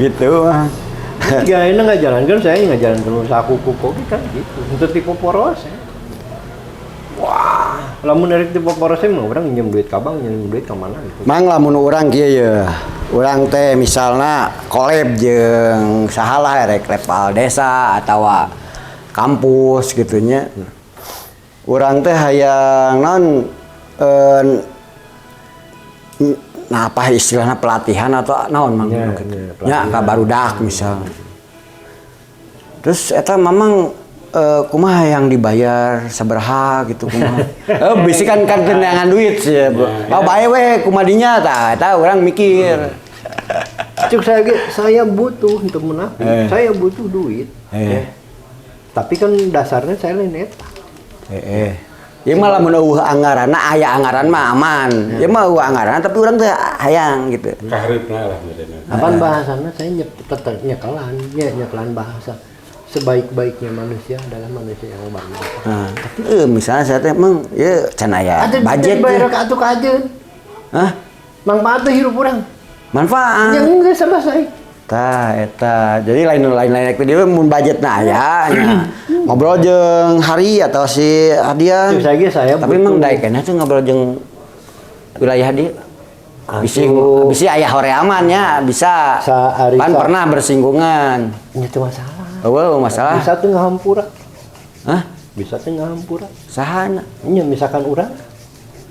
Gitu mah. Ya ini nggak jalankan, saya nggak jalankan usaha kuku kopi kan gitu. Untuk tipe poros ya. Wah, lamun dari tipe poros mah orang minjem duit ka bank, minjem duit ke mana gitu. Mang lamun urang kieu ye. Urang teh misalna collab jeung saha lah rek level desa atawa kampus gitu nya. Urang teh hayang naon nah apa istilahnya pelatihan atau naon mang Ya, gitu. ya, Nya pelatihan. ka barudak misal. Terus eta mamang kumaha yang dibayar sabaraha gitu kumaha. Bisi kan kan tenangan duit sih ya. Oh bae we kumadinya tah eta urang mikir. Cuk saya ge, saya butuh untuk menafik, saya butuh duit. Ya. Tapi kan dasarnya saya lain eta. Ieu mah lamun euweuh anggaranna aya anggaran mah aman. Ieu mah euweuh anggaran tapi urang teh hayang gitu. Kaharepna lah meureunna. Apaan bahasana saya tetep nyekelan, ya nyekelan bahasa. Sebaik-baiknya manusia adalah manusia yang baik. Nah, tapi misalnya saya teh emang ieu can aya Ada budget bayar teh. ka atuh ka ajeun. Hah? Manfaat teh hirup urang. Manfaat. Ya enggak selesai. Tah eta. Jadi lain-lain lain dia mun budgetna aya nya. Ngobrol jeung Hari atau si Hadian. Cuk saya ge saya Tapi emang daekeunna tuh ngobrol jeung wilayah dia. Bisi Atuh. bisi aya horeaman nya bisa. Sa ari Pan pernah bersinggungan. Ini tuh masalah. Eueuh masalah. Bisa tuh ngahampura. Hah? Bisa tuh ngahampura. Sahana? Nya misalkan urang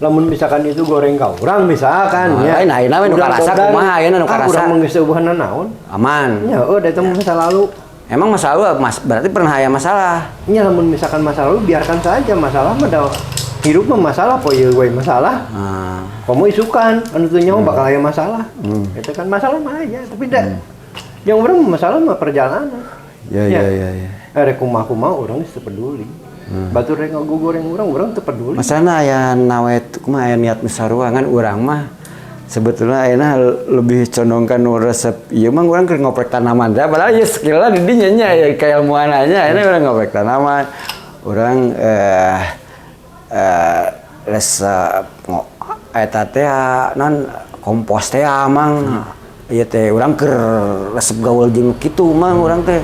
lamun misalkan itu goreng ka urang misalkan Nah, ya. lain ayeuna we nu Urang karasa bodar, kumaha ayeuna nu ah, karasa. Urang mah geus eueuhan naon. Aman. Nya eueuh da eta mah masa lalu. Emang masa lalu mas, berarti pernah aya masalah. Nya lamun misalkan masa lalu biarkan saja masalah mah da Hirup mah masalah, poe ieu we masalah. Komo isukan anu teu nyaho bakal aya masalah. Eta kan masalah mah aya, tapi da yang urang masalah mah perjalanan. Ya ya ya ya. Rek kumaha-kumaha urang geus teu peduli. Batur rek ngagogoreng urang, urang teu peduli. Masalahna aya nawet kumaha, aya niat nu sarua, ngan urang mah sebetulnya ayeuna lebih condong kan nu resep ieu mah, urang keur ngoprek tanaman teh, padahal ieu skillna di dinya nya, ya keilmuananya. Ayeuna urang ngoprek tanaman, urang eh eh resep eta teh non kompos teh, Mang. Ieu teh urang keur resep gaul jeung kitu, Mang. Urang teh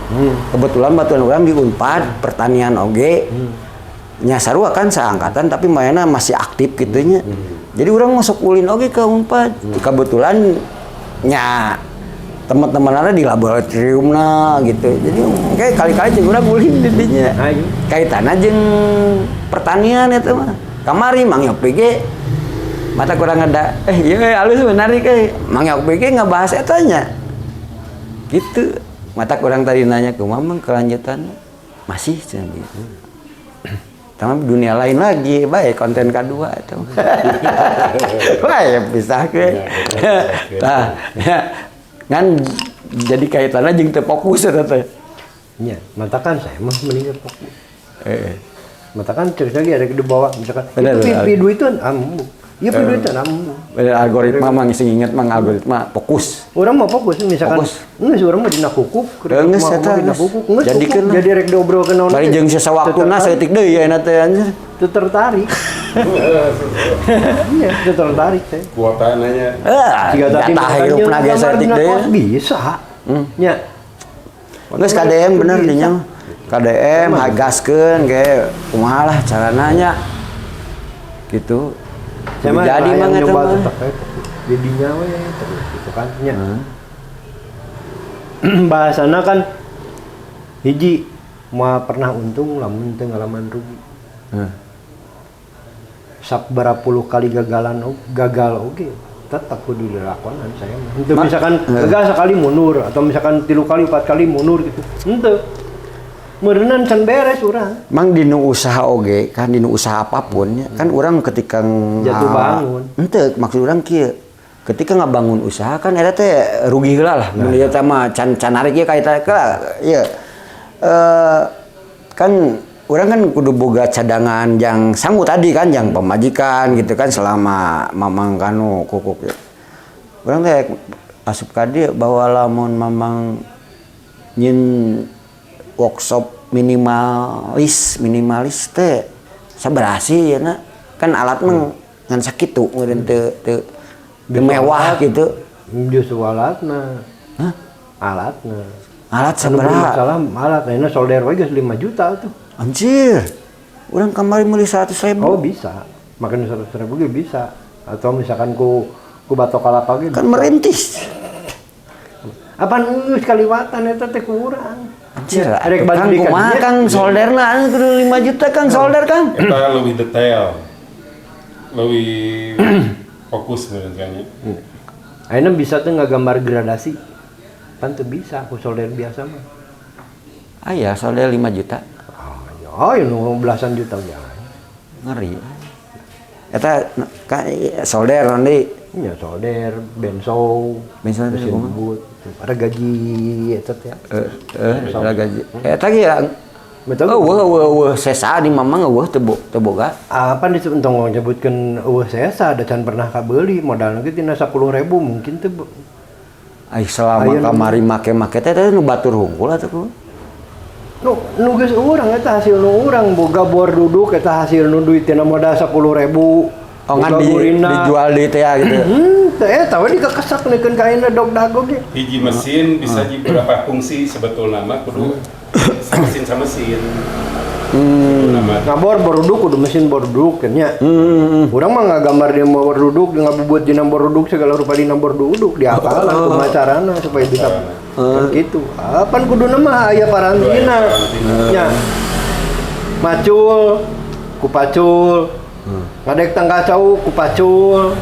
kebetulan baturan urang di Unpad pertanian oge nya sarua kan, seangkatan, tapi mainnya masih aktif gitu nya. Jadi urang masuk ulin oge ke Unpad. Kebetulan nya teman-teman ada di laboratorium nah gitu. Jadi kayak kali-kali jeung urang ulin di dinya. Ayo. Kaitanna jeung pertanian eta mah. Kamari Mang Yopi ge mata kurang ada iya halus menarik Mang Yopi ge ngebahas eta nya. Gitu. Mata kurang tadi nanya ke Mamang kelanjutan masih cenah gitu. Tapi dunia lain lagi, baik konten kedua itu. Baik, pisah ke. Nah, ya, kan jadi kaitannya jeung teu fokus eta teh. Nya, matakan saya mah mending fokus. Eh. Matakan cerita lagi ada di bawah misalkan. Bener, itu bener. pi duiteun ambu. Ieu pi duiteun ambu. Bener, algoritma mah sing inget mah algoritma fokus. Urang mah fokus misalkan. Fokus. Geus urang mah dina kukuk, Geus, eta dina geus. kukuk, geus Jadikeun kukuk. lah. Jadi rek diobrolkeun naon Bari ge. jeung sisa waktuna saeutik deui ayeuna teh anjir. Teu tertarik. Iya, teu tertarik teh. Kuota nanya. Eh, Jika tadi jatah misalkan hirupna ge nyeun saeutik kamar deui. dina kos, bisa. Nya. Geus KDM bener dinya mah. KDM hagaskeun ge kumaha lah carana nya. Gitu. Saya mah Jadi hayang mah eta nyoba mah. tetep we fokus. Jadinya we terus gitu kan nya. Bahasana kan hiji moal pernah untung lamun teu ngalaman rugi. Sabaraha puluh kali gagalan gagal oge tetap kudu dilakonan saya mah. Henteu misalkan gagal sekali mundur atau misalkan 3 kali 4 kali mundur gitu. Henteu. Meureunnan can beres urang. Mang, dinu usaha oge kan, dinu usaha apapun ya, kan urang ketika Jatuh bangun. Henteu, maksud urang kieu. Ketika ngabangun usaha kan eta teh rugi heula lah. Mun ieu teh mah can can narik ieu kaitan ke ieu. Kan urang kan kudu boga cadangan yang sanggup tadi kan, yang pamajikan gitu kan, selama mamang kanu kukuk ya. Urang teh asup ka dieu bahwa lamun mamang nyin workshop minimalis, minimalis teh sabaraha sih ya na? Kan alat mah ngan sakitu meureun, teu teu teu mewah gitu. Justru alatna. Hah? Alatna. Alat Anu sabaraha? bermasalah alat, ayeuna solder we geus 5 juta tuh. Anjir. Urang kamari meuli 100 ribu. Oh bisa. Makan 100 ribu ge bisa. Atau misalkan ku ku batok kalapa ge Kan bisa. merintis. Apaan geus kaliwatan eta teh kurang. Anjir, Rek atuh, baju Kang, di kumaha ka dieu. Kang solderna anu kudu 5 juta, Kang, solder, Kang. Kita lebih detail, lebih fokus sebenarnya. Ayeuna bisa tuh ngagambar gradasi. Pan teu bisa ku solder biasa mah. Ah ya, solder 5 juta. Oh, ya, oh ya nu belasan juta ge. Ngeri. Eta ka solder nanti. Ya solder, benso, Benso teh mesin kumaha? but, ada gaji eta teh. Eh, gaji. Eta ge ya. Betul. Oh, eueuh eueuh eueuh sesa di mamang eueuh teu boga. Apa disebut entong nyebutkeun eueuh sesa da can pernah kabeuli, modalna ge tina 10.000 mungkin teh. Ai selama Ayeuna kamari make-make teh teh nu batur hungkul atuh kumaha? Nu nu geus urang eta hasil nu urang boga bor duduk eta hasil nu duit tina modal 10.000. Oh, ngan Boga di, burina. dijual di teh gitu. Teh eta we dikekesak neukeun ka ayeuna dog dago ge. Hiji mesin bisa jadi berapa fungsi sebetulnya mah kudu mesin sama mesin. Nama Ngabor bor duduk kudu mesin bor duduk kan nya. Urang mah ngagambar dia bor duduk, ngabubuat dina bor duduk, segala rupa dina bor duduk diakalan kumaha carana supaya bisa kan gitu. Apan kuduna mah aya parantina. Nya. Macul, ku pacul. Ngadek tangga cau ku pacul.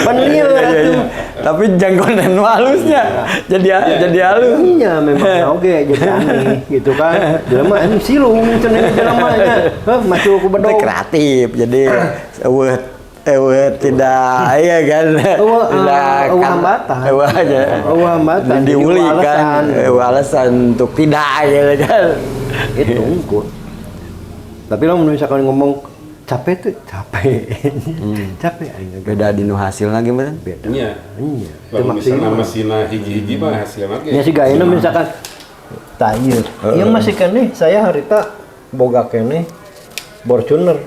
Pan lieur atuh. Tapi jang konten halusnya. Jadi jadi halus. Iya memang oke jadi aneh gitu kan. Jelema anjing silung cenah jelema nya. Heuh macu ku bedog. Kreatif jadi eueuh tidak iya kan. Tidak hambatan. Eueuh aja. Eueuh hambatan. Diuli kan. Eueuh alasan untuk tidak gitu kan. Itu unggul. Tapi lah misalkan ngomong capek tuh capek. Capek aing. Beda dinu hasilna gimana? Beda. Iya. Iya. Lamun misalna mesinna hiji-hiji mah hasilna ge. Ya sih gaena misalkan tah ieu. Ieu masih keneh saya harita boga keneh Fortuner.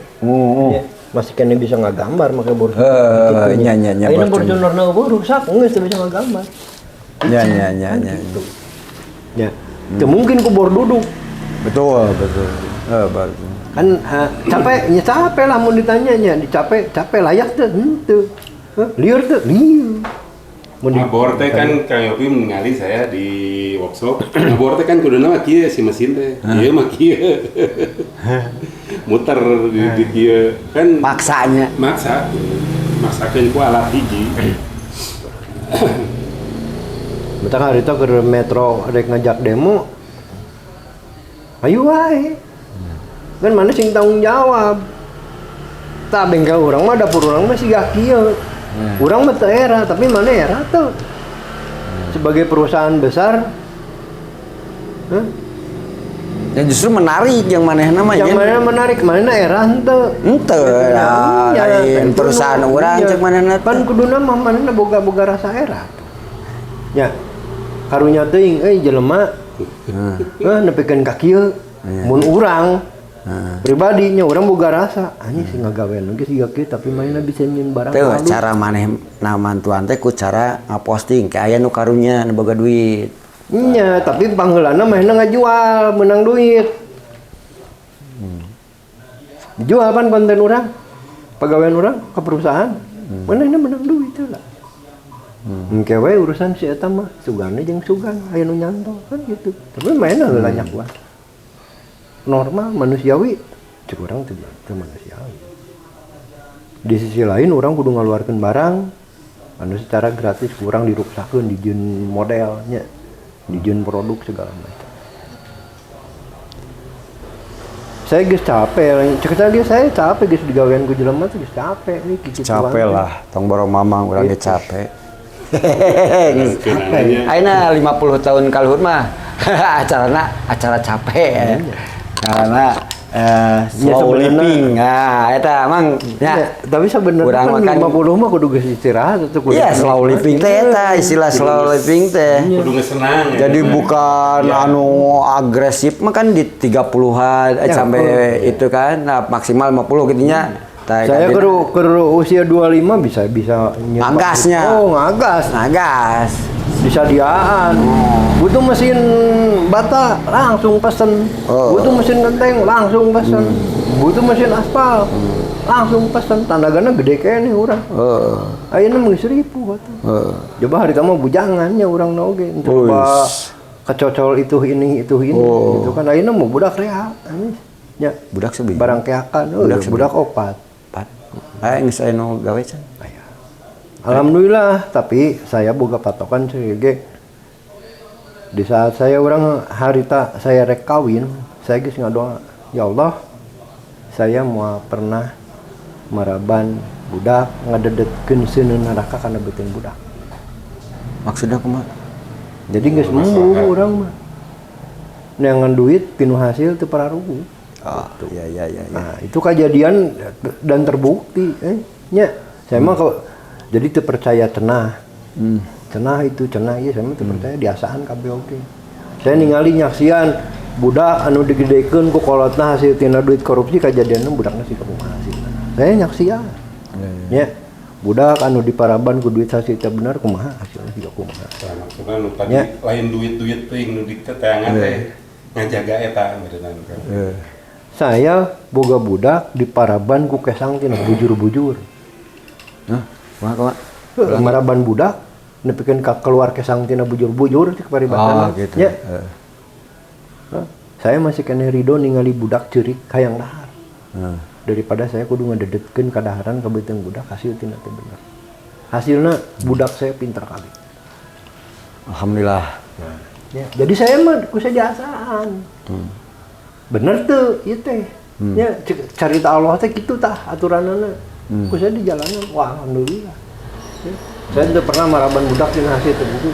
Ya, masih keneh bisa ngagambar make Fortuner. Heeh, nya nya nya. Ayeuna Fortunerna eueuh rusak geus teu bisa ngagambar. Nya nya nya nya. Ya. Teu mungkin ku bor duduk. Betul, betul. Baru. Kan capek, ya capek lah mun ditanya nya, dicapek, capek layak teu henteu. Lieur teu, lieur. Mun ngabor teh kan Kang Yopi ningali saya di workshop. Ngabor teh kan kuduna mah kieu si mesin teh. Ieu mah kieu. Muter di kieu kan maksanya. Maksa. Maksakeun ku alat hiji. Betah harita keur Metro rek ngajak demo. Ayo wae. Kan mana sing tanggung jawab. Tah bengkel urang mah dapur urang mah siga kieu. Urang mah teu era, tapi mana era tuh. Sebagai perusahaan besar. Huh? Ya justru menarik yang manehna mah. Yang manehna menarik, manehna era henteu. Henteu lah, lain perusahaan urang cek manehna. Pan kuduna mah manehna boga-boga rasa era. Ya. Karunya teuing euy jelema. Heuh nepikeun ka kieu. Mun urang pribadinya orang boga rasa anjing sih ngagawean oge siga kieu tapi manehna bisa nyieun barang teu cara maneh namantuan teh ku cara ngaposting ka aya nu karunya nu boga duit nya tapi pangheulana manehna ngajual meunang duit dijual pan konten urang pagawean urang ka perusahaan manehna meunang duit lah engke we urusan si eta mah sugane jeung sugan aya nu nyantol kan gitu tapi manehna heula nyakuan normal manusiawi cek urang teu manusiawi. Di sisi lain orang kudu ngaluarkeun barang anu secara gratis kurang diruksakeun dijieun modelnya, dijieun produk segala macam. Saya geus capek, cek saya saya capek geus digawean ku jelema teh geus capek nih kitu. Capek lah, tong borong mamang urang ge capek. Ayeuna 50 tahun kaluhur mah acarana acara capek. Karena slow living. Nah, eta emang ya, tapi sebenarnya kan 50 mah kudu geus istirahat atau kudu. Iya, slow living teh eta istilah slow living teh. Kudu geus senang. Jadi bukan anu agresif mah kan di 30-an ya, sampai itu kan nah, maksimal 50 gitu nya. Saya ke usia 25 bisa ngagasnya. Oh, ngagas. Ngagas. Disadiaan. Butuh mesin bata langsung pesen. Butuh mesin genteng langsung pesen. Butuh mesin aspal langsung pesen. Tandagana gede keneh urang. Ayeuna mah geus ripuh atuh. Coba hari mah bujangannya urang na oge coba kecocol itu ini gitu kan ayeuna mah budak reha. Nya budak sebiji. Barang keakan budak opat. Aya geus aya nu gawe can. Aya. Alhamdulillah, tapi saya boga patokan ge. Di saat saya orang harita saya rek kawin, saya geus ngadoa, ya Allah, saya moal pernah maraban budak ngadedetkeun seuneun neraka kana beuteung budak. Maksudna kumaha? Jadi geus embung urang mah. Neangan duit pinu hasil teu pararugu. Oh, iya. Nah, itu kejadian dan terbukti, nya. Saya mah kalau jadi teu percaya cenah. Cenah itu cenah ieu saya mah teu percaya diasaan kabeh oge. Saya ningali nyaksian budak anu digedekeun ku kolotna hasil tina duit korupsi kajadianna budakna siga kumaha hasilna. Saya nyaksian. Nya. Budak anu diparaban ku duit hasil teu bener kumaha hasilna siga kumaha. Nah, maksudna nu tadi lain duit-duit teuing nu diteangan teh ngajaga eta beuneunan kan. Saya boga budak diparaban ku kesang tina bujur-bujur. Hah? Kumaha? Maraban budak nepikeun ka keluar kesang tina bujur-bujur cek paribasana. Oh, gitu. Ya. Saya masih kena ridho ningali budak ceurik hayang dahar. Daripada saya kudu ngededetkeun kadaharan ka beuteung budak, hasil tina teu bener. Hasilnya budak saya pinter kali. Alhamdulillah. Ya, jadi saya mah ku saya diasaan. Bener tuh ieu teh. Ya, carita Allah teh kitu tah aturanana. Ku saya di jalanan, wah alhamdulillah. Ya. Saya teu pernah maraban budak dina hasil teu buku.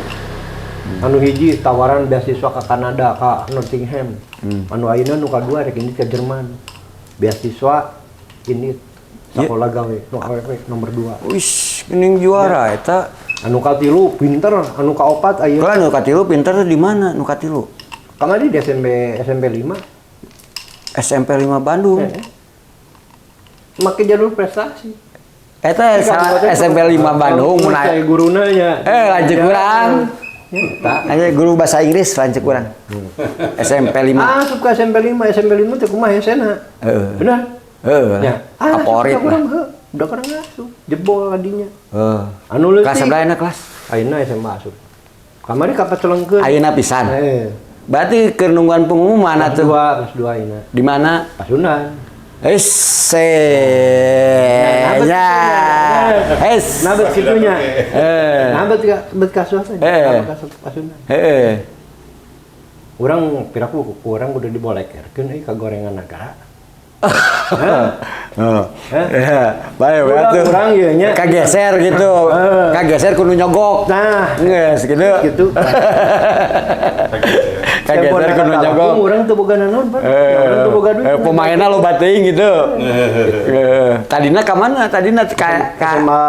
Anu hiji tawaran beasiswa ke Kanada, ke Nottingham. Anu ayeuna nu kadua rek ini ke Jerman. Beasiswa ini sekolah gawe, nu awewe nomor 2. Wis, geuning juara eta. Anu katilu pinter, anu kaopat ayeuna. Kalau nu katilu pinter di mana nu katilu? Kamari di SMP SMP 5. SMP 5 Bandung. Eh. Make jalur prestasi. Eta salah SMP 5 Bandung mun saya guruna nya. Eh, lanjut kurang. Ya, tak. Aja guru bahasa Inggris lanjut kurang. SMP 5. Ah, asup ke SMP 5, SMP 5 teh kumaha hesena? Heeh. Benar? Heeh. Ya. Ah, Favorit asup lah. urang heuh. Udah kurang asup. Jebol kadinya. Heeh. Anu leutik. Kelas sebelah enak kelas. Ayeuna SMA asup. Kamari kapacelengkeun. Ayeuna pisan. Eh. Berarti keur nungguan pengumuman Kelas atuh. 2, kelas 2 ayeuna. Di mana? Pasundan. Ese. Nah, Ya. Es. Nah, bet kitunya. Eh. Nah, bet bet kasuas aja. Eh. Nah, bet Pasundan. Heeh. Urang piraku ku urang udah dibolekerkeun euy ka gorengan nagara. Heeh. Ya, bae we Urang- atuh. urang ieu nya. Kageser gitu. Kageser kudu nyogok. Nah, Geus gitu. gitu. Kageser kudu nyogok. Urang teu boga naon, Pak. Eh, Urang teu boga duit. Pemainnya loba teuing gitu. Tadina ka mana? Tadina ka Sama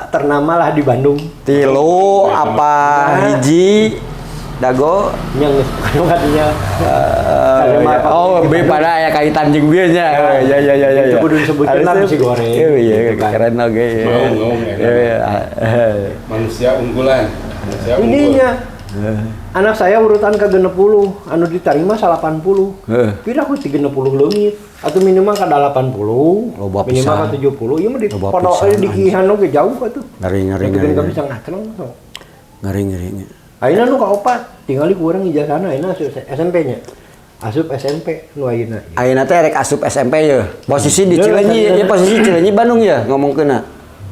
ternama lah di Bandung. tilu apa hiji dago. Nya geus bukan kadinya. Eh, SMA ya. Oh, B pada aya kaitan jeung bieu nya. Ya ya ya ya. Itu ya. kudu disebutkeun lah bisi goreng. Iya, iya, Gitu kan. keren oge. Iya. Mau, mau, Iya, iya. Manusia unggulan. Manusia unggul. Ininya anak saya urutan ke 60, anu diterima 80. Heeh. Pira ku 30 leungit atau minimal ke 80, Loba minimal pisan. ke 70. Ieu mah di Loba pondok pisan, di Kihan oge jauh atuh. Ngeri ngeri Ngeri ngeri. bisa ngacleng sok. Ngeri ngeri. Ayeuna nu kaopat, tinggali ku urang ijazahna ayeuna asup SMP nya. Asup SMP nu ayeuna. Ayeuna teh rek asup SMP ye. Posisi di Iya, Cileunyi, iya. ya posisi Cileunyi Bandung ya ngomongkeunna.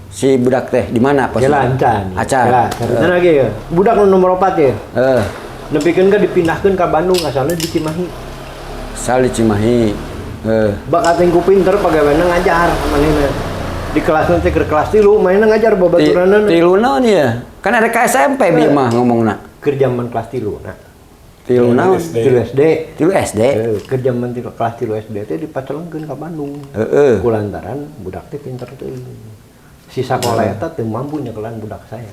Si budak teh di mana posisi? Kela encan. Acan. Kela, carita lagi ya. Budak nu nomor 4 ya. Eh, Nepikeun ka dipindahkeun ka Bandung asalna di Cimahi. sal di Cimahi. Eh, Bakat yang ku pinter pegawainya ngajar manehna. Di kelas nanti ke kelas 3 manehna ngajar babaturanna. Tilu naon ya? Kan ada ke SMP bieu mah ngomongna. Keur zaman kelas 3 nah. Tilu naon? SD. Tilu SD. Tilu SD. Keur zaman tilu kelas 3 SD teh dipacelengkeun ka Bandung. Heeh. Kulantaran budak teh pinter teuing. Si sakola eta teu mampu nyekelan budak saya.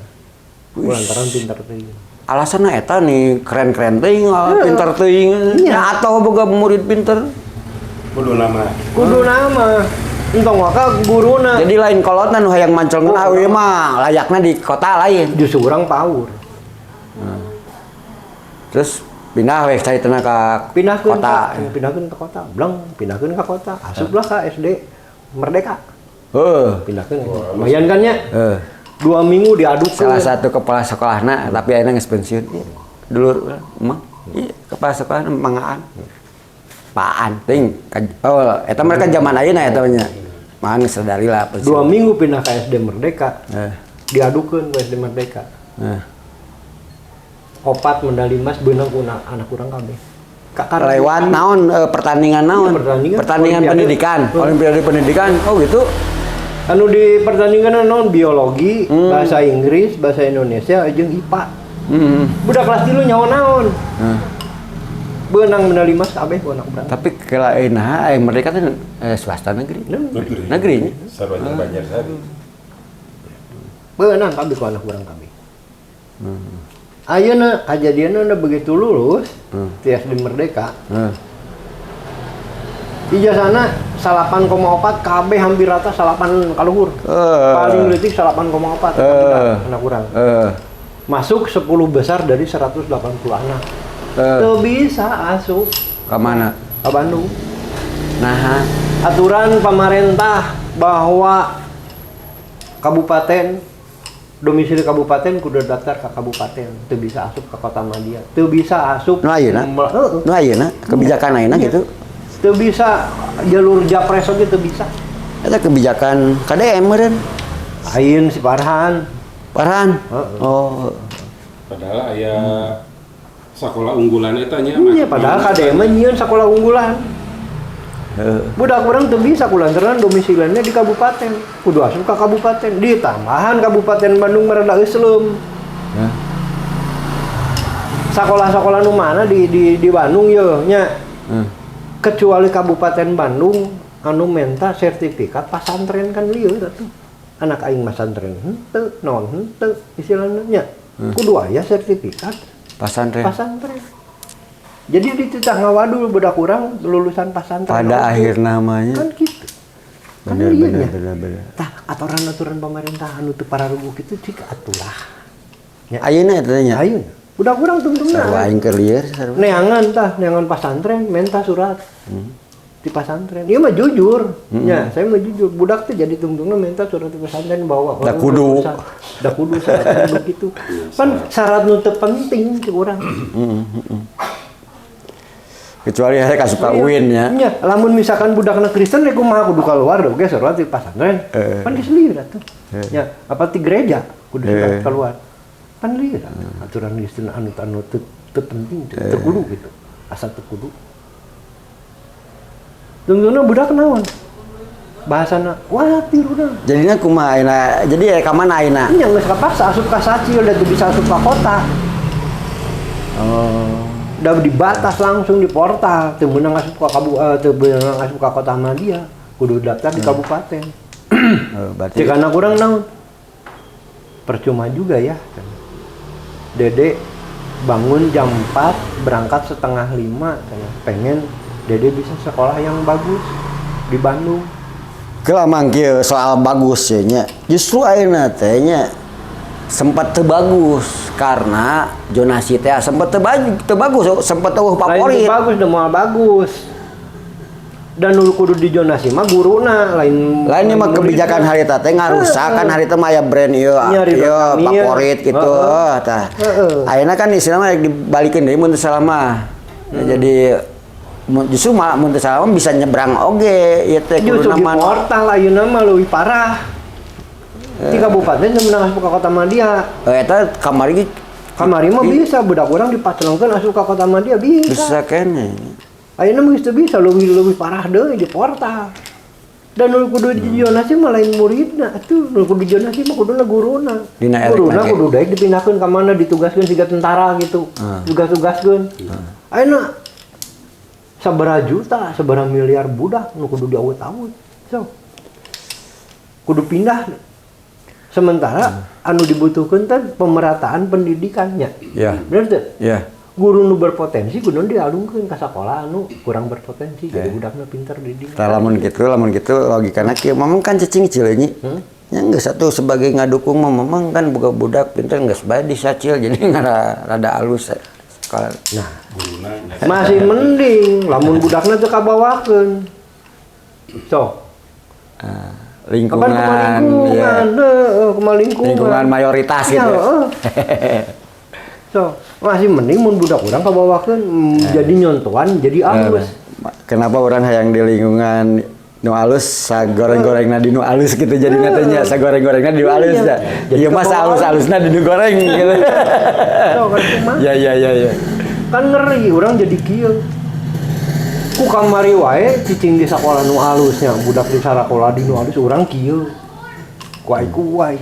Kulantaran pinter teuing. Alasanna eta nih keren-keren teuing, pinter teuing. Iya. Atau boga murid pinter. Kudu nama. Kudu nama. Entong waka guruna. Jadi lain kolotna nu hayang mancel ngeunah ieu mah layakna di kota lain. Justru urang paur. Terus pindah weh cari tenang ke Pindahkeun kota. ka, pindahkeun ke kota. Blang, pindahkeun ke kota. Asuplah ka SD Merdeka. Heeh. Pindahkeun. Lumayan kan nya? Heeh. 2 minggu diadukeun. Salah satu kepala sekolahna tapi ayeuna geus pensiun. Iya. Dulur urang, emang. Iya, kepala sekolah mangaan. Paan ting. Oh, eta mereka zaman ayeuna eta nya. Mangan geus sadari lah pensiun. 2 minggu pindah ke SD Merdeka. Eh. Diadukeun ke SD Merdeka. Eh. 4 medali emas beunang ku anak urang kabeh. Lewat naon pertandingan naon? Iya, pertandingan. Pertandingan Olimpiade. pendidikan, Olimpiade pendidikan. Oh gitu. Anu di pertandingan naon biologi, bahasa Inggris, bahasa Indonesia jeung IPA. Budak kelas 3 nyaho naon? Beunang medali emas kabeh ku anak urang. Tapi kalau nah, mereka tuh swasta negeri. Negeri. Negeri. Sarwanya Banjarsari. Beunang kabeh ku anak urang kabeh. Ayeuna kajadianna begitu lulus ti SD Merdeka. Ijazahna 8,4 kabeh hampir rata 8 kaluhur. Paling leutik 8,4 anak urang. Masuk 10 besar dari 180 anak. Teu bisa asup. Ke mana? Ke Bandung. Nah, aturan pemerintah bahwa kabupaten domisili kabupaten kudu daftar ke kabupaten, teu bisa asup ke kota madya, teu bisa asup. Nu ayeuna? Heeh. Nu ayeuna kebijakan ayeuna gitu. Teu bisa jalur japres oge teu bisa. Eta kebijakan KDM meureun. Ayeuna si Farhan. Farhan. Heeh. Oh. Padahal aya sekolah unggulan eta nya. Iya, padahal KDM mah nyieun sekolah unggulan. Heeh. Budak urang teu bisa kulantaran domisilinya di kabupaten. Kudu asup ka kabupaten. Ditambahan Kabupaten Bandung mah rada eusleum. Hah? Sekolah-sekolah nu mana di Bandung ye nya. Kecuali Kabupaten Bandung anu menta sertifikat pasantren kan lieur atuh. Anak aing mah santren henteu, naon henteu istilahna nya. Kudu aya sertifikat Pasantren. Pasantren. Jadi dititah ngawadul budak urang lulusan pasantren. Pada Oke. akhir namanya. Kan gitu. Kan Bener lieur bener nya. Bener bener. Tah, aturan-aturan pemerintah anu teu pararuguh kitu cik atulah. Ya. Ayeuna eta nya. Ayeuna. Budak urang tungtungna. Sarua aing keur lieur sarua. Neangan tah, neangan pasantren, menta surat. Di pasantren. Ieu mah jujur. Ya, saya mah jujur. Budak teh jadi tungtungna minta surat di pesantren bawa Da orang kudu. lulusan. Da kudu syarat kudu gitu. Pan syarat nu teu penting cek urang. Kecuali hari asup ka UIN nya. Nya, lamun misalkan budakna Kristen rek kumaha kudu keluar oge surat di pasantren. Pan geus lieur atuh. Nya, apa ti gereja kudu surat keluar. Pan lieur atuh. Aturan Kristen anu anu teu teu penting, teu kudu gitu. Asa teu kudu. Tungtungna budak naon? Bahasana kuatir urang. Jadinya kumaha ayeuna? Jadi ya ka mana ayeuna? Nya geus kapaksa asup ka sacil da teu bisa asup ka kota. Oh. Udah dibatas langsung di portal, teu meunang asup ka teu meunang asup ka kota Madia, kudu daftar di kabupaten. Oh, berarti Cek anak urang naon? Percuma juga ya. Dede bangun jam 4, berangkat setengah 5, pengen Dede bisa sekolah yang bagus di Bandung. Kelamang kieu soal bagus ya nya. Justru ayeuna teh nya sempat teu bagus karena zonasi teh sempat teu bagus, teu bagus sempat euweuh Lain teu favorit. Bagus, udah moal bagus. Dan nu kudu di zonasi mah guruna, lain Lainnya mah muridna. Kebijakan harita teh ngarusak kan harita mah aya brand ieu Nya, Ridwan ieu Kamil. favorit gitu. Tah. Ayeuna kan istilahna mah dibalikeun deui mun teu salah mah. Jadi justru malah mun teu salah mah bisa nyebrang oge ieu teh Justru kuduna di mah. portal ayeuna mah leuwih parah. Di kabupaten teu meunang asup ka kota Madia. Eh, eta kamari ge Kamari mah bisa budak urang dipaclongkeun asup ka kota Madia bisa. Bisa keneh. Ayeuna mah geus teu bisa, leuwih leuwih parah deui di portal. Dan nu kudu di zonasi mah lain muridna atuh, nu kudu di zonasi mah kuduna guruna. Dina erek Guruna lagi. Kudu daek dipindahkeun ka mana, ditugaskeun siga tentara gitu. Tugas-tugaskeun. Ayeuna sabaraha juta, sabaraha miliar budak nu kudu diawut-awut. So, kudu pindah. Sementara anu dibutuhkeun teh pemerataan pendidikannya. Ya. Bener teu? Ya. Guru nu berpotensi kudu dialungkeun ka sakola anu kurang berpotensi, jadi budakna pinter dididik. Tah, lamun kitu logikana kieu, mamang kan cicing Cileunyi. Nya geus atuh sebagai ngadukung mah mamang kan boga budak pinter geus bae di sacil jadi ngara rada alus sekolah. Nah, Guruna. Masih mending lamun budakna teu kabawakeun. So, Ah, kapan lingkungan, kumaha lingkungan, ya. Heeh, kumaha lingkungan. Lingkungan mayoritas Ya, gitu. heeh. So, masih mending mun budak urang kabawakeun jadi nyontohan jadi alus. Kenapa orang hayang di lingkungan nu alus sagoreng-gorengna di nu alus gitu jadi natanya sagoreng-gorengna di nu alus Iya. ya. Jadi Iya masa kebawa alus-alusna di nu goreng gitu. So, kan kumaha? Ya. Kan ngeri orang jadi kieu. Ku kamari wae cicing di sakola nu alusnya, budak di sakola di nu alus urang kieu. Ku ai ku ai.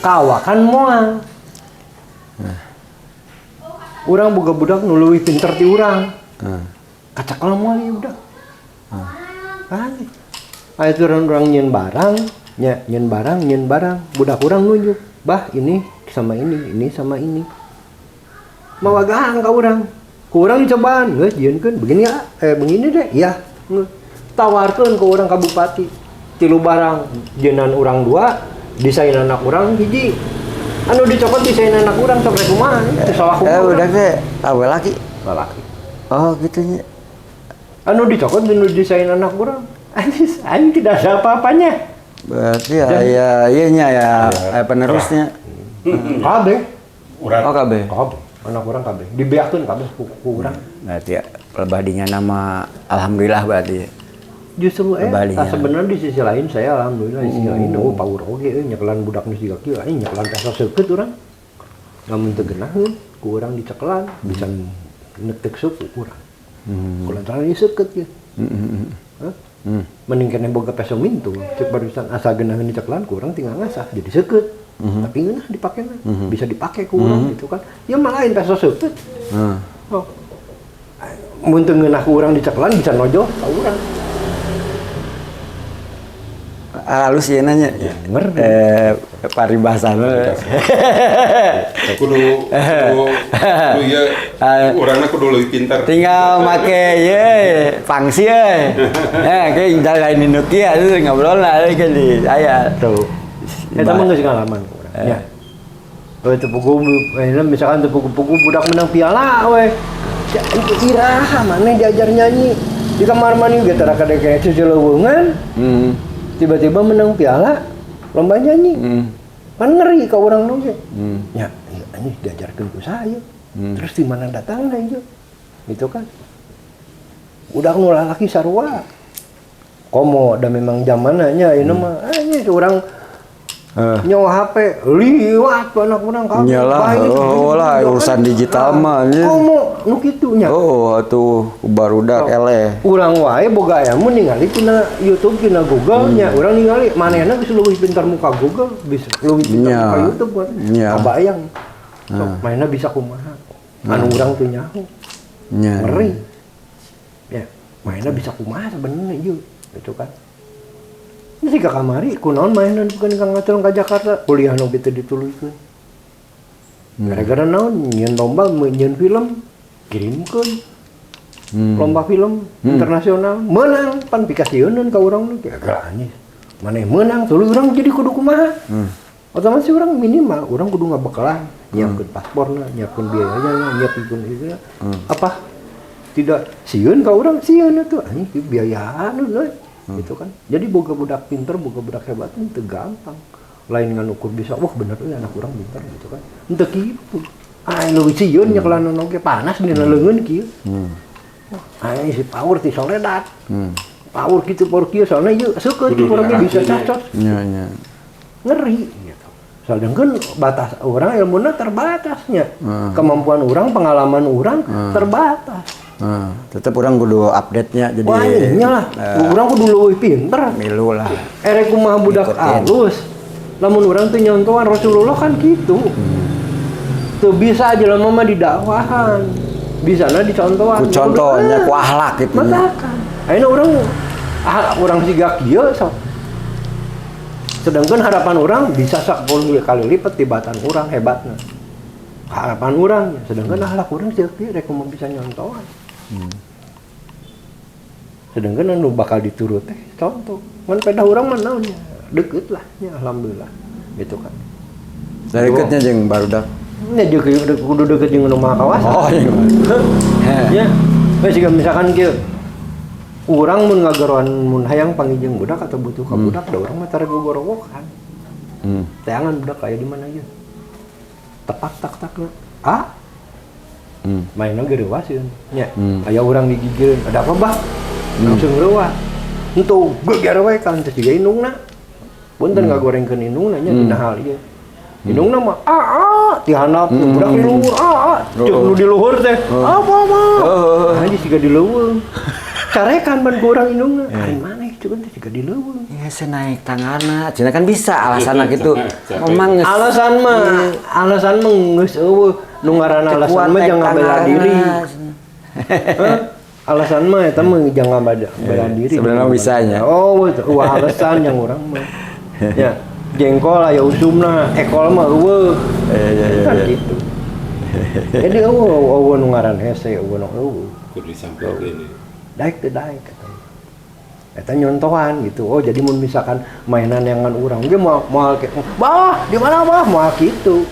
Kawakan moal. Urang boga budak nu leuwih pinter ti urang. Kacakel moal ieu budak. Aneh. Aya urang urang nyieun barang, nya nyieun barang, nyieun barang, budak urang nunjuk, "Bah, ini sama ini sama ini." Mawa gaang ka urang. Ku urang dicobaan, geus jieunkeun begini ya, eh begini deh, iya. Geus. Tawarkeun ke urang ka bupati. Tilu barang, jeunan urang dua, desain anak urang hiji. Anu dicokot desain anak urang sok rek kumaha, teu salah Eh kumaha. budak teh awe laki. Lalaki. Oh gitu nya. Anu dicokot dinu desain anak urang. Anis, aing tidak ada apa-apanya. Berarti aya ieu nya ya, aya penerusnya. KB. Urang. Oh KB. KB. Anak urang KB. Dibeakeun kabeh ku urang. Berarti ya, lebah dinya nama alhamdulillah berarti. Justru Kembalinya. Sebenarnya di sisi lain saya alhamdulillah, di sisi lain oh power oge euy, nyekelan budak nu siga kieu, aing nyekelan peso seukeut urang. Lamun teu geunaheun ku urang dicekelan bisa netek suku urang. Kulantaran ieu seukeut ieu. Hah? Mending keneh boga peso mintul, cek barusan asa geunaheun dicekelan ku urang tinggal ngasah jadi seukeut. Tapi ngeunah dipakena, bisa dipake ku urang gitu kan. Ya mah lain peso seukeut. Oh. Mun teu ngeunah ku urang dicekelan bisa nojo ka urang. Halus ya nanya. Ngerti. Paribasana. Kudu kudu kudu ieu urangna kudu leuwih pinter. Tinggal make ye pangsi ye. Kayak lain di Nokia itu ngobrol lah kan di saya. Tuh. Eta mah geus ngalaman ku urang. Ya. Oh, teu puguh, misalkan teu puguh-puguh budak menang piala we. Ya, itu iraha maneh diajar nyanyi di kamar mandi ge tara kadek cuculeuweungan. Tiba-tiba menang piala lomba nyanyi. Kan ngeri ka urang oge. Ya, iya anjing diajarkeun ku saya. Terus di mana datangna ieu? Gitu kan. Udah nu lalaki sarua. Komo da memang zamanna nya ayeuna mah anjing urang nyawa HP liwat anak urang kabeh. Nyalah, Baik, oh lah gitu, urusan kan. Digital mah anjing. Komo nu kitu nya. Oh, atuh barudak eleh. Urang wae boga ilmu ningali tina YouTube, tina Google nya. Urang ningali manehna geus leuwih pintar muka Google, bisa leuwih pintar muka YouTube kan. Kabayang. Sok manehna bisa kumaha. Anu urang teu nyaho. Ngeri. Ya, manehna bisa kumaha sebenarnya ieu gitu kan. Ini ka kamari kunaon manehna bukan ka ngaturang ka Jakarta, kuliah nu teu dituluykeun. Gara-gara naon nyieun lomba, nyieun film, kirimkeun. Lomba film internasional menang pan pikasieun ka urang nu gagal anjing. Maneh menang tuluy urang jadi kudu kumaha? Otomatis urang minimal urang kudu ngabekalan, nyiapkeun pasporna, nyiapkeun biayanya, nyiapkeun itu. Apa? Tidak sieun ka urang sieun atuh anjing biayaan euy. Gitu kan. Jadi boga budak pinter, boga budak hebat teu gampang. Lain ngan ukur bisa, wah bener euy anak urang pinter gitu kan. Henteu kitu. Ah leuwih sieun nyekelan oge panas dina leungeun kieu. Wah, aya si power ti soledat. Power kitu power kieu soalna ieu seukeut Kudu urang ge bisa diarahkeun. cacot. Nya nya. Ngeri gitu. Sedangkan batas orang ilmunya terbatasnya. Kemampuan orang, pengalaman orang terbatas. Tetep urang kudu update-nya jadi. Wah, iya lah. Urang kudu leuwih pinter. Milu lah. Erek kumaha budak Ngikutin. alus. Lamun urang teu nyontohan Rasulullah kan gitu. Teu bisa jelema mah didakwahan. Bisana dicontohan. Ku contohnya, ku akhlak gitu nya. Matakan. Ayeuna urang urang siga kieu sok. Sedangkan harapan orang bisa 10 kali lipat tibatan orang hebatna. Harapan orang, sedangkan akhlak orang siga kieu rek kumaha bisa nyontohan. Sedangkan anu bakal diturut teh contoh. Mun pedah urang mah naon nya? Deket lah nya alhamdulillah. Gitu kan. Deketnya jeung barudak. Nya jeung kudu deket jeung nu maha kawasa. Oh iya. Ya. We siga misalkan kieu. Urang mun ngagaroan mun hayang panggih jeung budak atau butuh ka budak da urang mah tara gogorowokan. Teangan budak aya di mana ieu? Tepak tak tak na. Ah. Mainna ge reuwaseun nya. Aya urang digigireun, ada apa bah? Langsung reuwas. Henteu geger we kan teh siga indungna. Punten ngagorengkeun indungna nya dina hal ieu. Indungna mah a a ti handap budak di luhur a a ceuk nu di luhur teh. Apa mah? Anjing siga di leuweung. Carekan ban ku urang indungna. Ari maneh ceuk teh siga di leuweung. Ya naik tanganna, cenah kan bisa alasanna gitu. Capek. Memang geus Alasan mah geus eueuh nu ngaranna alasan mah naik jangan bela tanganna. Diri. Hah? Alasan mah eta mah jangan bela diri. Sebenarnya bisa nya. Oh, wah alasan yang urang mah. Ya, jengkol aya usumna, ekol mah eueuh. Iya, Kan iya. gitu. Jadi eueuh eueuh nu ngaran hese, eueuh nu eueuh. Kudu disampaikan. Daek teu daek katanya. Eta nyontohan gitu. Oh, jadi mun misalkan mainan yang ngan urang ge moal moal bah, di mana bah? Moal kitu.